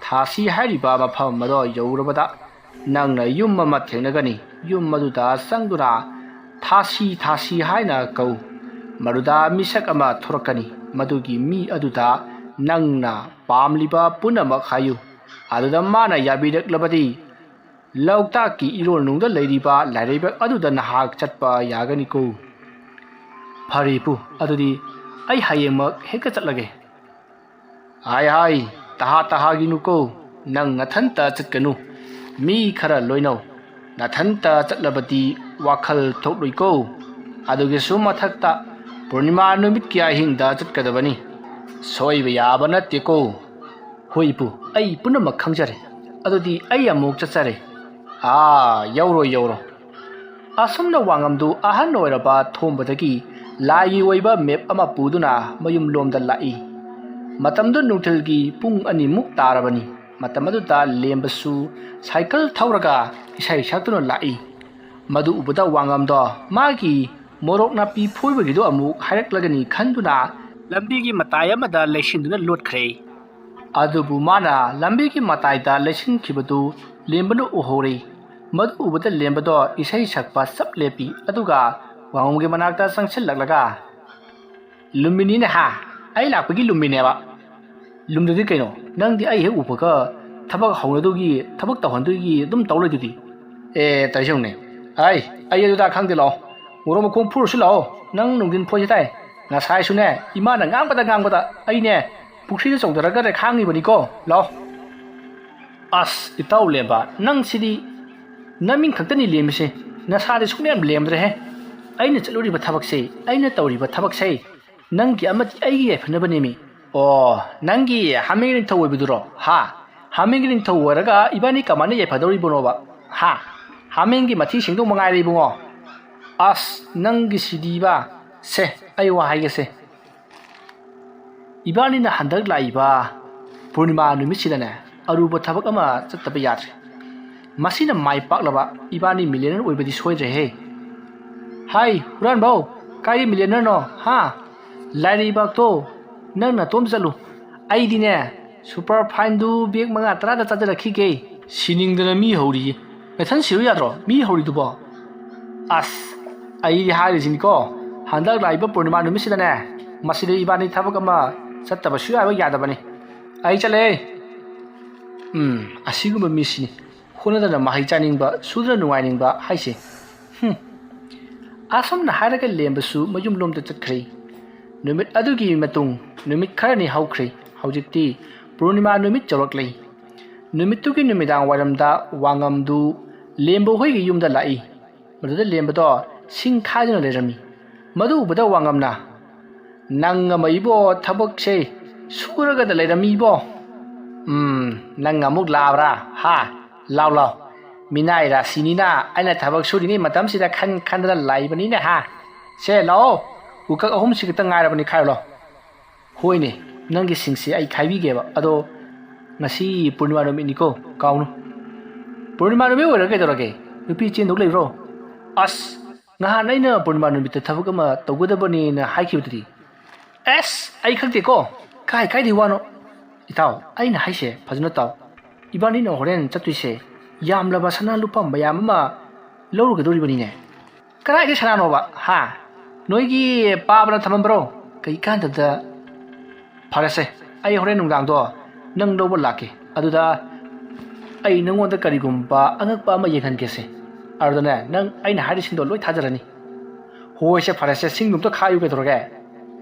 ꯊꯥꯁꯤ ꯍꯥꯏꯔꯤꯕ ꯃꯐꯝ ꯑꯗꯣ ꯌꯧꯔꯕꯗ ꯅꯪꯅ ꯌꯨꯝ ꯑꯃ ꯊꯦꯡꯅꯒꯅꯤ꯫ ꯌꯨꯝ ꯑꯗꯨꯗ ꯆꯪꯗꯨꯅ ꯊꯥꯁꯤ ꯊꯥꯁꯤ ꯍꯥꯏꯅ ꯀꯧ꯫ ꯃꯗꯨꯗ ꯃꯤꯁꯛ ꯑꯃ ꯊꯣꯔꯛꯀꯅꯤ꯫ ꯃꯗꯨꯒꯤ ꯃꯤ ꯑꯗꯨꯗ ꯅꯪꯅ ꯄꯥꯝꯂꯤꯕ ꯄꯨꯝꯅꯃꯛ ꯍꯥꯏꯌꯨ꯫ ꯑꯗꯨꯗ ꯃꯥꯅ ꯌꯥꯕꯤꯔꯛꯂꯕꯗꯤ ꯂꯣꯛꯇꯥꯛꯀꯤ ꯏꯔꯣꯜꯅꯨꯡꯗ ꯂꯩꯔꯤꯕ ꯂꯥꯏꯔꯩꯕꯥꯛ ꯑꯗꯨꯗ ꯅꯍꯥꯛ ꯆꯠꯄ ꯌꯥꯒꯅꯤꯀꯣ꯫" "ꯐꯔꯦ ꯏꯄꯨ, ꯑꯗꯨꯗꯤ ꯑꯩ ꯍꯌꯦꯡꯃꯛ ꯍꯦꯛꯇ ꯆꯠꯂꯒꯦ꯫" "ꯍꯥꯏ ꯍꯥꯏ, ꯇꯍꯥ ꯇꯍꯥꯒꯤꯅꯨꯀꯣ, ꯅꯪ ꯅꯊꯟꯇ ꯆꯠꯀꯅꯨ꯫ ꯃꯤ ꯈꯔ ꯂꯣꯏꯅꯧ꯫ ꯅꯊꯟꯇ ꯆꯠꯂꯕꯗꯤ ꯋꯥꯈꯜ ꯊꯣꯛꯂꯣꯏꯀꯣ꯫ ꯑꯗꯨꯒꯤꯁꯨ ꯃꯊꯛꯇ ꯄꯨꯔꯅꯤꯃꯥ ꯅꯨꯃꯤꯠꯀꯤ ꯑꯍꯤꯡꯗ ꯆꯠꯀꯗꯕꯅꯤ꯫ ꯁꯣꯏꯕ ꯌꯥꯕ ꯅꯠꯇꯦꯀꯣ꯫" "ꯍꯣꯏ ꯏꯄꯨ, ꯑꯩ ꯄꯨꯝꯅꯃꯛ ꯈꯪꯖꯔꯦ꯫ ꯑꯗꯨꯗꯤ ꯑꯩ ꯑꯃꯨꯛ ꯆꯠꯆꯔꯦ꯫" "ꯑꯥ, ꯌꯧꯔꯣ ꯌꯧꯔꯣ꯫ ꯑꯁꯨꯝꯅ ꯋꯥꯉꯝꯗꯨ ꯑꯍꯟ ꯑꯣꯏꯔꯕ ꯊꯣꯝꯕꯗꯒꯤ ꯂꯥꯏꯒꯤ ꯑꯣꯏꯕ ꯃꯦꯞ ꯑꯃ ꯄꯨꯗꯨꯅ ꯃꯌꯨꯝꯂꯣꯝꯗ ꯂꯥꯛꯏ꯫ ꯃꯇꯝꯗꯨ ꯅꯨꯡꯊꯤꯜꯒꯤ ꯄꯨꯡ ꯑꯅꯤꯃꯨꯛ ꯇꯥꯔꯕꯅꯤ꯫ ꯃꯇꯝ ꯑꯗꯨꯗ ꯂꯦꯝꯕꯁꯨ ꯁꯥꯏꯀꯜ ꯊꯧꯔꯒ ꯏꯁꯩ ꯁꯛꯇꯨꯅ ꯂꯥꯛꯏ꯫ ꯃꯗꯨ ꯎꯕꯗ ꯋꯥꯉꯝꯗꯣ ꯃꯥꯒꯤ ꯃꯣꯔꯣꯛ ꯅꯥꯄꯤ ꯐꯣꯏꯕꯒꯤꯗꯣ ꯑꯃꯨꯛ ꯍꯥꯏꯔꯛꯂꯒꯅꯤ ꯈꯟꯗꯨꯅ ꯂꯝꯕꯤꯒꯤ ꯃꯇꯥꯏ ꯑꯃꯗ ꯂꯩꯁꯤꯟꯗꯨꯅ ꯂꯣꯠꯈ꯭ꯔꯦ꯫ ꯑꯗꯨꯕꯨ ꯃꯥꯅ ꯂꯝꯕꯤꯒꯤ ꯃꯇꯥꯏꯗ ꯂꯩꯁꯤꯟꯈꯤꯕꯗꯨ ꯂꯦꯝꯕꯅ ꯎꯍꯧꯔꯦ꯫ ꯃꯗꯨ ꯎꯕꯗ ꯂꯦꯝꯕꯗꯣ ꯏꯁꯩ ꯁꯛꯄ ꯆꯞ ꯂꯦꯞꯄꯤ꯫ ꯑꯗꯨꯒ ꯋꯥꯉꯝꯒꯤ ꯃꯅꯥꯛꯇ ꯆꯪꯁꯤꯜꯂꯛꯂꯒ, "ꯂꯨꯝꯃꯤꯅꯤꯅꯦ ꯍꯥ? ꯑꯩ ꯂꯥꯛꯄꯒꯤ ꯂꯨꯝꯃꯤꯅꯦꯕ꯫ ꯂꯨꯝꯗꯗꯤ ꯀꯩꯅꯣ? ꯅꯪꯗꯤ ꯑꯩ ꯍꯦꯛ ꯎꯕꯒ ꯊꯕꯛ ꯍꯧꯅꯗꯨꯒꯤ, ꯊꯕꯛ ꯇꯧꯍꯟꯗꯨꯒꯤ ꯑꯗꯨꯝ ꯇꯧ ꯂꯩꯗꯨꯗꯤ?" "ꯑꯦ, ꯇꯧꯔꯤꯁꯦ ꯌꯦꯡꯉꯨꯅꯦ꯫ ꯑꯩ, ꯑꯩ ꯑꯗꯨꯗ ꯈꯪꯗꯦ, ꯂꯥꯛꯑꯣ꯫ ꯃꯣꯔꯣꯛ ꯃꯈꯣꯡ ꯐꯨꯔꯨꯁꯤ ꯂꯥꯛꯑꯣ꯫ ꯅꯪ ꯅꯨꯡꯊꯤꯟ ꯐꯣꯏꯁꯦ ꯇꯥꯏ꯫ ꯉꯁꯥꯏꯁꯨꯅꯦ, ꯏꯃꯥꯅ ꯉꯥꯡꯕꯗ ꯉꯥꯡꯕꯗ ꯑꯩꯅꯦ ꯄꯨꯈ꯭ꯔꯤꯗ ꯆꯣꯡꯊꯔꯒ ꯔꯦꯈꯥꯡꯉꯤꯕꯅꯤꯀꯣ꯫ ꯂꯥꯛꯑꯣ꯫" "ꯑꯁ, ꯏꯇꯥꯎ ꯂꯦꯝꯕ, ꯅꯪꯁꯤꯗꯤ ꯅꯃꯤꯡ ꯈꯛꯇꯅꯤ ꯂꯦꯝꯃꯤꯁꯦ꯫ ꯅꯁꯥꯗꯤ ꯁꯨꯡꯂꯦꯝ ꯂꯦꯝꯗ꯭ꯔꯦꯍꯦ꯫ ꯑꯩꯅ ꯆꯠꯂꯨꯔꯤꯕ ꯊꯕꯛꯁꯦ, ꯑꯩꯅ ꯇꯧꯔꯤꯕ ꯊꯕꯛꯁꯦ, ꯅꯪꯒꯤ ꯑꯃꯗꯤ ꯑꯩꯒꯤ ꯌꯥꯏꯐꯅꯕꯅꯦꯃꯤ꯫" "ꯑꯣ, ꯅꯪꯒꯤ ꯍꯥꯃꯦꯡꯒꯤ ꯅꯤꯡꯊꯧ ꯑꯣꯏꯕꯗꯨꯔꯣ? ꯍꯥ? ꯍꯥꯃꯦꯡꯒꯤ ꯅꯤꯡꯊꯧ ꯑꯣꯏꯔꯒ ꯏꯕꯥꯅꯤ ꯀꯃꯥꯏꯅ ꯌꯥꯏꯐꯗꯧꯔꯤꯕꯅꯣꯕ? ꯍꯥ? ꯍꯥꯃꯦꯡꯒꯤ ꯃꯊꯤ ꯁꯦꯡꯗꯧ ꯃꯉꯥꯏꯔꯦ, ꯏꯕꯨꯡꯉꯣ꯫ ꯑꯁ, ꯅꯪꯒꯤꯁꯤꯗꯤꯕ꯫ ꯁꯦ, ꯑꯩ ꯋꯥ ꯍꯥꯏꯒꯦꯁꯦ꯫ ꯏꯕꯥꯅꯤꯅ ꯍꯟꯗꯛ ꯂꯥꯛꯏꯕ ꯄꯨꯔꯅꯤꯃꯥ ꯅꯨꯃꯤꯠꯁꯤꯗꯅꯦ, ꯑꯔꯨꯕ ꯊꯕꯛ ꯑꯃ ꯆꯠꯇꯕ ꯌꯥꯗ꯭ꯔꯦ꯫ ꯃꯁꯤꯅ ꯃꯥꯏ ꯄꯥꯛꯂꯕ ꯏꯕꯥꯅꯤ ꯃꯤꯂꯤꯅꯔ ꯑꯣꯏꯕꯗꯤ ꯁꯣꯏꯗ꯭ꯔꯦꯍꯦ꯫" "ꯍꯥꯏ, ꯍꯨꯔꯥꯟꯕꯧ, ꯀꯥꯏꯒꯤ ꯃꯤꯂꯤꯅꯔꯅꯣ? ꯍꯥ? ꯂꯥꯏꯔꯩꯕꯥꯛꯇꯣ ꯅꯪ ꯅꯇꯣꯝ ꯆꯠꯂꯨ꯫ ꯑꯩꯗꯤꯅꯦ, ꯁꯨꯄꯔ ꯐꯥꯏꯟꯗꯨ ꯕꯦꯒ ꯃꯉꯥ ꯇꯔꯥꯗ ꯆꯥꯖꯔꯛꯈꯤꯒꯦ꯫" "ꯁꯤꯅꯤꯡꯗꯅ ꯃꯤ ꯍꯧꯔꯤꯌꯦ꯫ ꯅꯊꯟ ꯁꯤꯔꯨ ꯌꯥꯗ꯭ꯔꯣ, ꯃꯤ ꯍꯧꯔꯤꯗꯨꯕꯣ?" "ꯑꯁ, ꯑꯩꯗꯤ ꯍꯥꯏꯔꯤꯁꯤꯅꯤꯀꯣ, ꯍꯟꯗꯛ ꯂꯥꯛꯏꯕ ꯄꯨꯔꯅꯤꯃꯥ ꯅꯨꯃꯤꯠꯁꯤꯗꯅꯦ, ꯃꯁꯤꯗ ꯏꯕꯥꯅꯤ ꯊꯕꯛ ꯑꯃ ꯆꯠꯇꯕ ꯁꯨꯡꯌꯥ ꯌꯥꯗꯕꯅꯤ꯫ ꯑꯩ ꯆꯠꯂꯦ꯫" ꯎꯝ, ꯑꯁꯤꯒꯨꯝꯕ ꯃꯤꯁꯤꯅꯤ ꯍꯣꯠꯅꯗꯅ ꯃꯍꯩ ꯆꯥꯅꯤꯡꯕ, ꯁꯨꯗꯅ ꯅꯨꯡꯉꯥꯏꯅꯤꯡꯕ ꯍꯥꯏꯁꯦ꯫ ꯍꯨꯝ꯫ ꯑꯁꯨꯝꯅ ꯍꯥꯏꯔꯒ ꯂꯦꯝꯕꯁꯨ ꯃꯌꯨꯝꯂꯣꯝꯗ ꯆꯠꯈ꯭ꯔꯦ꯫ ꯅꯨꯃꯤꯠ ꯑꯗꯨꯒꯤ ꯃꯇꯨꯡ ꯅꯨꯃꯤꯠ ꯈꯔꯅꯤ ꯍꯧꯈ꯭ꯔꯦ꯫ ꯍꯧꯖꯤꯛꯇꯤ ꯄꯨꯔꯅꯤꯃꯥ ꯅꯨꯃꯤꯠ ꯌꯧꯔꯛꯂꯦ꯫ ꯅꯨꯃꯤꯠꯇꯨꯒꯤ ꯅꯨꯃꯤꯗꯥꯡ ꯋꯥꯏꯔꯝꯗ ꯋꯥꯉꯝꯗꯨ ꯂꯦꯝꯕ ꯍꯣꯏꯒꯤ ꯌꯨꯝꯗ ꯂꯥꯛꯏ꯫ ꯃꯗꯨꯗ ꯂꯦꯝꯕꯗꯣ ꯁꯤꯡ ꯈꯥꯏꯗꯨꯅ ꯂꯩꯔꯝꯃꯤ꯫ ꯃꯗꯨ ꯎꯕꯗ ꯋꯥꯉꯝꯅ, "ꯅꯪ ꯑꯃ ꯏꯕꯣ, ꯊꯕꯛꯁꯦ ꯁꯨꯔꯒꯗ ꯂꯩꯔꯝꯃꯤ ꯏꯕꯣ꯫ ꯎꯝ, ꯅꯪ ꯑꯃꯨꯛ ꯂꯥꯛꯑꯕ꯭ꯔꯥ? ꯍꯥ? ꯂꯥꯎ, ꯂꯥꯎ꯫ ꯃꯤꯅꯥꯏ ꯔꯥꯁꯤꯅꯤꯅ ꯑꯩꯅ ꯊꯕꯛ ꯁꯨꯔꯤꯉꯩ ꯃꯇꯝꯁꯤꯗ ꯈꯟ ꯈꯟꯗꯅ ꯂꯩꯕꯅꯤꯅꯦ ꯍꯥ꯫ ꯁꯦ ꯂꯥꯛꯑꯣ, ꯎꯀꯛ ꯑꯍꯨꯝꯁꯤ ꯈꯛꯇ ꯉꯥꯏꯔꯕꯅꯤ, ꯈꯥꯏꯔꯣ ꯂꯥꯛꯑꯣ꯫ ꯍꯣꯏꯅꯦ, ꯅꯪꯒꯤ ꯁꯤꯡꯁꯦ ꯑꯩ ꯈꯥꯏꯕꯤꯒꯦꯕ꯫ ꯑꯗꯣ ꯉꯁꯤ ꯄꯨꯔꯅꯤꯃꯥ ꯅꯨꯃꯤꯠꯅꯤꯀꯣ, ꯀꯥꯎꯅꯨ꯫ ꯄꯨꯔꯅꯤꯃꯥ ꯅꯨꯃꯤꯠ ꯑꯣꯏꯔꯒ ꯀꯩꯗꯧꯔꯒꯦ? ꯅꯨꯄꯤ ꯆꯦꯟꯗꯧ ꯂꯩꯕ꯭ꯔꯣ? ꯑꯁ, ꯅꯍꯥꯟ ꯑꯩꯅ ꯄꯨꯔꯅꯤꯃꯥ ꯅꯨꯃꯤꯠꯇ ꯊꯕꯛ ꯑꯃ ꯇꯧꯒꯗꯕꯅꯦꯅ ꯍꯥꯏꯈꯤꯕꯗꯨꯗꯤ꯫ ꯑꯦꯁ, ꯑꯩ ꯈꯪꯗꯦꯀꯣ꯫ ꯀꯥꯏ ꯀꯥꯏꯗꯩ ꯋꯥꯅꯣ? ꯏꯇꯥꯎ, ꯑꯩꯅ ꯍꯥꯏꯁꯦ ꯐꯖꯅ ꯇꯥꯎ꯫ ꯏꯕꯥꯅꯤꯅ ꯍꯣꯔꯦꯟ ꯆꯠꯇꯣꯏꯁꯦ ꯌꯥꯝꯂꯕ ꯁꯅꯥ ꯂꯨꯄꯥ ꯃꯌꯥꯝ ꯑꯃ ꯂꯧꯔꯨꯒꯗꯧꯔꯤꯕꯅꯤꯅꯦ꯫ ꯀꯗꯥꯏꯗꯩ ꯁꯅꯥꯅꯣꯕ? ꯍꯥ? ꯅꯣꯏꯒꯤ ꯄꯥꯕꯅ ꯊꯝꯃꯝꯕ꯭ꯔꯣ? ꯀꯩ ꯀꯥꯟꯗꯕꯗ? ꯐꯔꯦꯁꯦ, ꯑꯩ ꯍꯣꯔꯦꯟ ꯅꯨꯡꯗꯥꯡꯗꯣ ꯅꯪ ꯂꯧꯕ ꯂꯥꯛꯀꯦ꯫ ꯑꯗꯨꯗ ꯑꯩ ꯅꯪꯉꯣꯟꯗ ꯀꯔꯤꯒꯨꯝꯕ ꯑꯉꯛꯄ ꯑꯃ ꯌꯦꯡꯍꯟꯒꯦꯁꯦ꯫ ꯑꯗꯨꯗꯅꯦ, ꯅꯪ ꯑꯩꯅ ꯍꯥꯏꯔꯤꯁꯤꯡꯗꯣ ꯂꯣꯏ ꯊꯥꯖꯔꯅꯤ꯫ ꯍꯣꯏꯁꯦ, ꯐꯔꯦꯁꯦ, ꯁꯤꯡꯗꯨ ꯑꯝꯇ ꯈꯥꯏꯌꯨ ꯀꯩꯗꯧꯔꯒꯦ?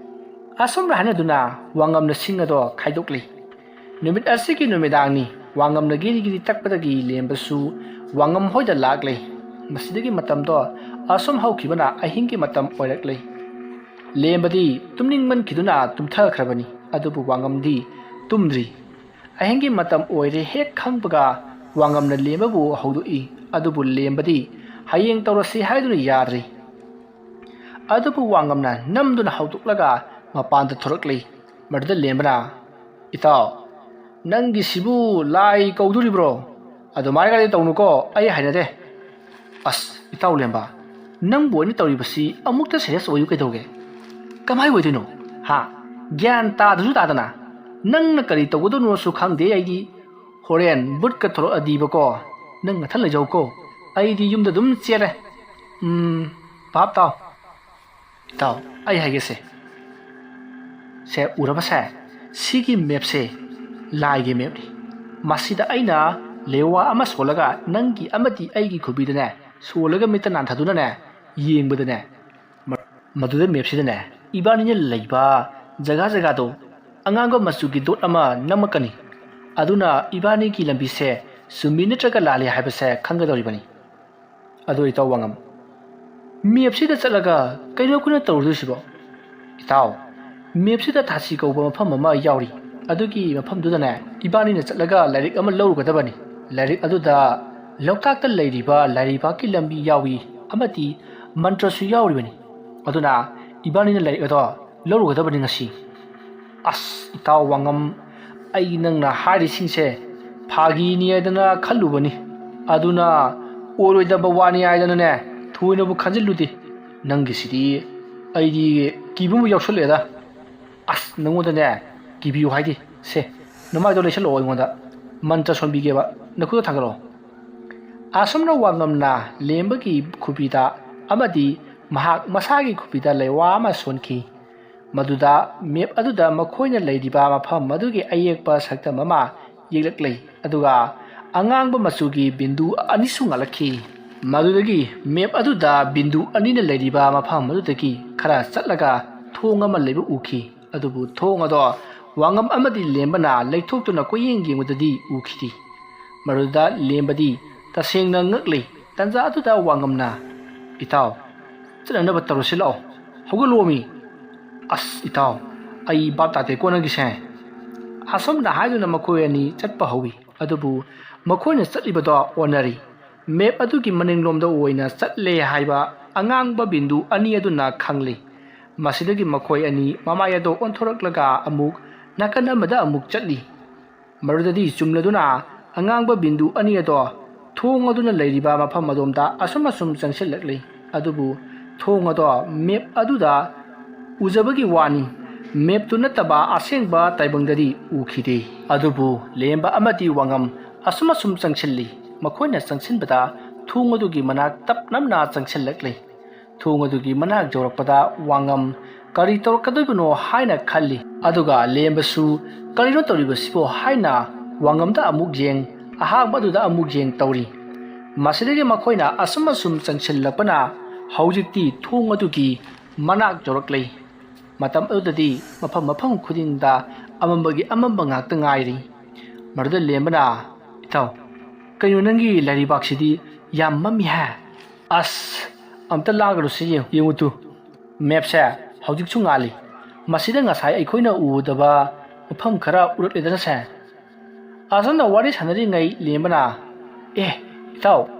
ꯑꯁꯨꯝꯅ ꯍꯥꯏꯅꯗꯨꯅ ꯋꯥꯉꯝꯅ ꯁꯤꯡ ꯑꯗꯣ ꯈꯥꯏꯗꯣꯛꯂꯤ꯫ ꯅꯨꯃꯤꯠ ꯑꯁꯤꯒꯤ ꯅꯨꯃꯤꯗꯥꯡꯅꯤ꯫ ꯋꯥꯉꯝꯅ ꯒꯤꯔꯤ ꯒꯤꯔꯤ ꯇꯛꯄꯗꯒꯤ ꯂꯦꯝꯕꯁꯨ ꯋꯥꯉꯝ ꯍꯣꯏꯗ ꯂꯥꯛꯂꯦ꯫ ꯃꯁꯤꯗꯒꯤ ꯃꯇꯝꯗꯣ ꯑꯁꯨꯝ ꯍꯧꯈꯤꯕꯅ ꯑꯍꯤꯡꯒꯤ ꯃꯇꯝ ꯑꯣꯏꯔꯛꯂꯦ꯫ ꯂꯦꯝꯕꯗꯤ ꯇꯨꯝꯅꯤꯡꯃꯟꯈꯤꯗꯨꯅ ꯇꯨꯝꯊꯈ꯭ꯔꯕꯅꯤ꯫ ꯑꯗꯨꯕꯨ ꯋꯥꯉꯝꯗꯤ ꯇꯨꯝꯗ꯭ꯔꯤ꯫ ꯑꯍꯤꯡꯒꯤ ꯃꯇꯝ ꯑꯣꯏꯔꯦ ꯍꯦꯛ ꯈꯪꯕꯒ ꯋꯥꯉꯝꯅ ꯂꯦꯝꯕꯕꯨ ꯍꯧꯗꯣꯛꯏ꯫ ꯑꯗꯨꯕꯨ ꯂꯦꯝꯕꯗꯤ ꯍꯌꯦꯡ ꯇꯧꯔꯁꯤ ꯍꯥꯏꯗꯨꯅ ꯌꯥꯗ꯭ꯔꯤ꯫ ꯑꯗꯨꯕꯨ ꯋꯥꯉꯝꯅ ꯅꯝꯗꯨꯅ ꯍꯧꯗꯣꯛꯂꯒ ꯃꯄꯥꯟꯗ ꯊꯣꯔꯛꯂꯤ꯫ ꯃꯗꯨꯗ ꯂꯦꯝꯕꯅ, "ꯏꯇꯥꯎ, ꯅꯪꯒꯤꯁꯤꯕꯨ ꯂꯥꯏ ꯀꯧꯗꯣꯔꯤꯕ꯭ꯔꯣ? ꯑꯗꯨꯃꯥꯏꯅꯒꯗꯤ ꯇꯧꯅꯨꯀꯣ, ꯑꯩ ꯍꯩꯅꯗꯦ꯫" "ꯑꯁ, ꯏꯇꯥꯎ ꯂꯦꯝꯕ, ꯅꯪꯕꯨ ꯑꯩꯅ ꯇꯧꯔꯤꯕꯁꯤ ꯑꯃꯨꯛꯇ ꯁꯦꯔꯤꯌꯁ ꯑꯣꯏꯌꯨ ꯀꯩꯗꯧꯒꯦ? ꯀꯃꯥꯏ ꯑꯣꯏꯗꯣꯏꯅꯣ? ꯍꯥ? ꯒ꯭ꯌꯥꯟ ꯇꯥꯗ꯭ꯔꯁꯨ ꯇꯥꯗꯅ ꯅꯪꯅ ꯀꯔꯤ ꯇꯧꯒꯗꯣꯏꯅꯣꯁꯨ ꯈꯪꯗꯦ ꯑꯩꯗꯤ꯫ ꯍꯣꯔꯦꯟ ꯕꯨꯠꯀ ꯊꯣꯔꯛꯑꯗꯤꯕꯀꯣ, ꯅꯪ ꯅꯊꯟ ꯂꯩꯖꯧꯀꯣ, ꯑꯩꯗꯤ ꯌꯨꯝꯗ ꯑꯗꯨꯝ ꯆꯦꯜꯂꯦ꯫ ꯎꯝ, ꯚꯥꯞ ꯇꯥꯎ꯫" "ꯏꯇꯥꯎ, ꯑꯩ ꯍꯥꯏꯒꯦꯁꯦ꯫ ꯁꯦ, ꯎꯔꯕꯁꯦ? ꯁꯤꯒꯤ ꯃꯦꯞꯁꯦ ꯂꯥꯏꯒꯤ ꯃꯦꯞꯅꯤ꯫ ꯃꯁꯤꯗ ꯑꯩꯅ ꯂꯦꯋꯥ ꯑꯃ ꯁꯣꯜꯂꯒ ꯅꯪꯒꯤ ꯑꯃꯗꯤ ꯑꯩꯒꯤ ꯈꯨꯕꯤꯗꯅꯦ ꯁꯣꯜꯂꯒ ꯃꯤꯠꯇ ꯅꯥꯟꯊꯗꯨꯅꯅꯦ ꯌꯦꯡꯕꯗꯅꯦ, ꯃ-, ꯃꯗꯨꯗ ꯃꯦꯞꯁꯤꯗꯅꯦ ꯏꯕꯥꯅꯤꯅ ꯂꯩꯕ ꯖꯒꯥ ꯖꯒꯥꯗꯣ ꯑꯉꯥꯡꯕ ꯃꯆꯨꯒꯤ ꯗꯣꯠ ꯑꯃ ꯅꯝꯃꯛꯀꯅꯤ꯫ ꯑꯗꯨꯅ ꯏꯕꯥꯅꯤꯒꯤ ꯂꯝꯕꯤꯁꯦ ꯆꯨꯝꯃꯤ ꯅꯠꯇ꯭ꯔꯒ ꯂꯥꯜꯂꯤ ꯍꯥꯏꯕꯁꯦ ꯈꯪꯒꯗꯧꯔꯤꯕꯅꯤ꯫" "ꯑꯗꯣ ꯏꯇꯥꯎ ꯋꯥꯉꯝ, ꯃꯦꯞꯁꯤꯗ ꯆꯠꯂꯒ ꯀꯩꯅꯣ ꯑꯩꯈꯣꯏꯅ ꯇꯧꯔꯨꯗꯣꯏꯁꯤꯕꯣ?" "ꯏꯇꯥꯎ, ꯃꯦꯞꯁꯤꯗ ꯊꯥꯁꯤ ꯀꯧꯕ ꯃꯐꯝ ꯑꯃ ꯌꯥꯎꯔꯤ꯫ ꯑꯗꯨꯒꯤ ꯃꯐꯝꯗꯨꯗꯅꯦ ꯏꯕꯥꯅꯤꯅ ꯆꯠꯂꯒ ꯂꯥꯏꯔꯤꯛ ꯑꯃ ꯂꯧꯔꯨꯒꯗꯕꯅꯤ꯫ ꯂꯥꯏꯔꯤꯛ ꯑꯗꯨꯗ ꯂꯣꯛꯇꯥꯛꯇ ꯂꯩꯔꯤꯕ ꯂꯥꯏꯔꯩꯕꯥꯛꯀꯤ ꯂꯝꯕꯤ ꯌꯥꯎꯏ ꯑꯃꯗꯤ ꯃꯟꯇ꯭ꯔꯁꯨ ꯌꯥꯎꯔꯤꯕꯅꯤ꯫ ꯑꯗꯨꯅ ꯏꯕꯥꯅꯤꯅ ꯂꯥꯏꯔꯤꯛ ꯑꯗꯣ ꯂꯧꯔꯨꯒꯗꯕꯅꯤ ꯉꯁꯤ꯫ ꯑꯁ, ꯏꯇꯥꯎ ꯋꯥꯉꯝ, ꯑꯩ ꯅꯪꯅ ꯍꯥꯏꯔꯤꯁꯤꯡꯁꯦ ꯐꯥꯒꯤꯅꯤ ꯍꯥꯏꯗꯅ ꯈꯜꯂꯨꯕꯅꯤ꯫ ꯑꯗꯨꯅ ꯑꯣꯏꯔꯣꯏꯗꯕ ꯋꯥꯅꯤ ꯍꯥꯏꯗꯅꯅꯦ ꯊꯣꯏꯅꯕꯨ ꯈꯟꯖꯤꯜꯂꯨꯗꯦ꯫ ꯅꯪꯒꯤꯁꯤꯗꯤ ꯑꯩꯗꯤ ꯀꯤꯕ ꯑꯃ ꯌꯥꯎꯁꯜꯂꯛꯑꯦꯗ꯫ ꯑꯁ, ꯅꯉꯣꯟꯗꯅꯦ ꯀꯤꯕꯤꯌꯨ ꯍꯥꯏꯗꯦ꯫ ꯁꯦ, ꯅꯃꯥꯏꯗꯣ ꯂꯩꯁꯜꯂꯛꯑꯣ ꯑꯩꯉꯣꯟꯗ꯫ ꯃꯟꯇ꯭ꯔ ꯁꯣꯟꯕꯤꯒꯦꯕ꯫ ꯅꯈꯨꯠꯇꯣ ꯊꯥꯡꯒꯠꯂꯛꯑꯣ꯫ ꯑꯁꯨꯝꯅ ꯋꯥꯉꯝꯅ ꯂꯦꯝꯕꯒꯤ ꯈꯨꯕꯤꯗ ꯑꯃꯗꯤ ꯃꯍꯥꯛ ꯃꯁꯥꯒꯤ ꯈꯨꯕꯤꯗ ꯂꯩꯋꯥ ꯑꯃ ꯁꯣꯟꯈꯤ꯫ ꯃꯗꯨꯗ ꯃꯦꯞ ꯑꯗꯨꯗ ꯃꯈꯣꯏꯅ ꯂꯩꯔꯤꯕ ꯃꯐꯝ ꯑꯗꯨꯒꯤ ꯑꯌꯦꯛꯄ ꯁꯛꯇꯝ ꯑꯃ ꯌꯦꯛꯂꯛꯂꯦ꯫ ꯑꯗꯨꯒ ꯑꯉꯥꯡꯕ ꯃꯆꯨꯒꯤ ꯕꯤꯟꯗꯨ ꯑꯅꯤꯁꯨ ꯉꯥꯜꯂꯛꯈꯤ꯫ ꯃꯗꯨꯗꯒꯤ ꯃꯦꯞ ꯑꯗꯨꯗ ꯕꯤꯟꯗꯨ ꯑꯅꯤꯅ ꯂꯩꯔꯤꯕ ꯃꯐꯝ ꯑꯗꯨꯗꯒꯤ ꯈꯔ ꯆꯠꯂꯒ ꯊꯣꯡ ꯑꯃ ꯂꯩꯕ ꯎꯈꯤ꯫ ꯑꯗꯨꯕꯨ ꯊꯣꯡ ꯑꯗꯣ ꯋꯥꯉꯝ ꯑꯃꯗꯤ ꯂꯦꯝꯕꯅ ꯂꯩꯊꯣꯛꯇꯨꯅ ꯀꯣꯏꯌꯦꯡ ꯌꯦꯡꯕꯗꯗꯤ ꯎꯈꯤꯗꯦ꯫ ꯃꯗꯨꯗ ꯂꯦꯝꯕꯗꯤ ꯇꯁꯦꯡꯅ ꯉꯛꯂꯤ꯫ ꯇꯟꯖꯥ ꯑꯗꯨꯗ ꯋꯥꯉꯝꯅ, "ꯏꯇꯥꯎ, ꯆꯠꯅꯅꯕ ꯇꯧꯔꯁꯤ ꯂꯥꯛꯑꯣ, ꯍꯧꯒꯠꯂꯣꯃꯤ!" "ꯑꯁ ꯏꯇꯥꯎ, ꯑꯩ ꯚꯥꯞ ꯇꯥꯗꯦꯀꯣ ꯅꯪꯒꯤꯁꯦ꯫" ꯑꯁꯨꯝꯅ ꯍꯥꯏꯗꯨꯅ ꯃꯈꯣꯏ ꯑꯅꯤ ꯆꯠꯄ ꯍꯧꯏ꯫ ꯑꯗꯨꯕꯨ ꯃꯈꯣꯏꯅ ꯆꯠꯂꯤꯕꯗꯣ ꯑꯣꯟꯅꯔꯤ꯫ ꯃꯦꯞ ꯑꯗꯨꯒꯤ ꯃꯅꯤꯡꯂꯣꯝꯗ ꯑꯣꯏꯅ ꯆꯠꯂꯦ ꯍꯥꯏꯕ ꯑꯉꯥꯡꯕ ꯕꯤꯟꯗꯨ ꯑꯅꯤ ꯑꯗꯨꯅ ꯈꯪꯂꯤ꯫ ꯃꯁꯤꯗꯒꯤ ꯃꯈꯣꯏ ꯑꯅꯤ ꯃꯃꯥꯏ ꯑꯗꯣ ꯑꯣꯟꯊꯣꯔꯛꯂꯒ ꯑꯃꯨꯛ ꯅꯥꯀꯟ ꯑꯃꯗ ꯑꯃꯨꯛ ꯆꯠꯂꯤ꯫ ꯃꯗꯨꯗꯗꯤ ꯆꯨꯝꯂꯗꯨꯅ ꯑꯉꯥꯡꯕ ꯕꯤꯟꯗꯨ ꯑꯅꯤ ꯑꯗꯣ ꯊꯣꯡ ꯑꯗꯨꯅ ꯂꯩꯔꯤꯕ ꯃꯐꯝ ꯑꯗꯣꯝꯗ ꯑꯁꯨꯝ ꯑꯁꯨꯝ ꯆꯪꯁꯤꯜꯂꯛꯂꯤ꯫ ꯑꯗꯨꯕꯨ ꯊꯣꯡ ꯑꯗꯣ ꯃꯦꯞ ꯑꯗꯨꯗ ꯎꯖꯕꯒꯤ ꯋꯥꯅꯤ, ꯃꯦꯞꯇꯨ ꯅꯠꯇꯕ ꯑꯁꯦꯡꯕ ꯇꯥꯏꯕꯪꯗꯗꯤ ꯎꯈꯤꯗꯦ꯫ ꯑꯗꯨꯕꯨ ꯂꯦꯝꯕ ꯑꯃꯗꯤ ꯋꯥꯉꯝ ꯑꯁꯨꯝ ꯑꯁꯨꯝ ꯆꯪꯁꯤꯜꯂꯤ꯫ ꯃꯈꯣꯏꯅ ꯆꯪꯁꯤꯟꯕꯗ ꯊꯣꯡ ꯑꯗꯨꯒꯤ ꯃꯅꯥꯛ ꯇꯞ ꯅꯞꯅ ꯆꯪꯁꯤꯜꯂꯛꯂꯤ꯫ ꯊꯣꯡ ꯑꯗꯨꯒꯤ ꯃꯅꯥꯛ ꯌꯧꯔꯛꯄꯗ ꯋꯥꯉꯝ ꯀꯔꯤ ꯇꯧꯔꯛꯀꯗꯣꯏꯕꯅꯣ ꯍꯥꯏꯅ ꯈꯜꯂꯤ꯫ ꯑꯗꯨꯒ ꯂꯦꯝꯕꯁꯨ "ꯀꯔꯤꯅꯣ ꯇꯧꯔꯤꯕꯁꯤꯕꯣ?" ꯍꯥꯏꯅ ꯋꯥꯉꯝꯗ ꯑꯃꯨꯛ ꯌꯦꯡ, ꯑꯍꯥꯡꯕ ꯑꯗꯨꯗ ꯑꯃꯨꯛ ꯌꯦꯡ ꯇꯧꯔꯤ꯫ ꯃꯁꯤꯗꯒꯤ ꯃꯈꯣꯏꯅ ꯑꯁꯨꯝ ꯑꯁꯨꯝ ꯆꯪꯁꯤꯜꯂꯛꯄꯅ ꯍꯧꯖꯤꯛꯇꯤ ꯊꯣꯡ ꯑꯗꯨꯒꯤ ꯃꯅꯥꯛ ꯌꯧꯔꯛꯂꯦ꯫ ꯃꯇꯝ ꯑꯗꯨꯗꯗꯤ ꯃꯐꯝ ꯃꯐꯝ ꯈꯨꯗꯤꯡꯗ ꯑꯃꯝꯕꯒꯤ ꯑꯃꯝꯕ ꯉꯥꯛꯇ ꯉꯥꯏꯔꯤ꯫ ꯃꯗꯨꯗ ꯂꯦꯝꯕꯅ, "ꯏꯇꯥꯎ, ꯀꯩꯅꯣ ꯅꯪꯒꯤ ꯂꯥꯏꯔꯩꯕꯥꯛꯁꯤꯗꯤ ꯌꯥꯝ ꯃꯝꯃꯤ ꯍꯥꯏ?" "ꯑꯁ, ꯑꯝꯇ ꯂꯥꯡꯒꯅꯨꯁꯤ, ꯌꯦꯡꯉꯨ, ꯌꯦꯡꯉꯨ ꯇꯨ꯫ ꯃꯦꯞꯁꯦ ꯍꯧꯖꯤꯛꯁꯨ ꯉꯥꯜꯂꯤ꯫ ꯃꯁꯤꯗ ꯉꯁꯥꯏ ꯑꯩꯈꯣꯏꯅ ꯎꯗꯕ ꯃꯐꯝ ꯈꯔ ꯎꯔꯛꯂꯦꯗꯅꯁꯦ꯫" ꯑꯁꯨꯝꯅ ꯋꯥꯔꯤ ꯁꯥꯟꯅꯔꯤꯉꯩ ꯂꯦꯝꯕꯅ, "ꯑꯦ, ꯏꯇꯥꯎ,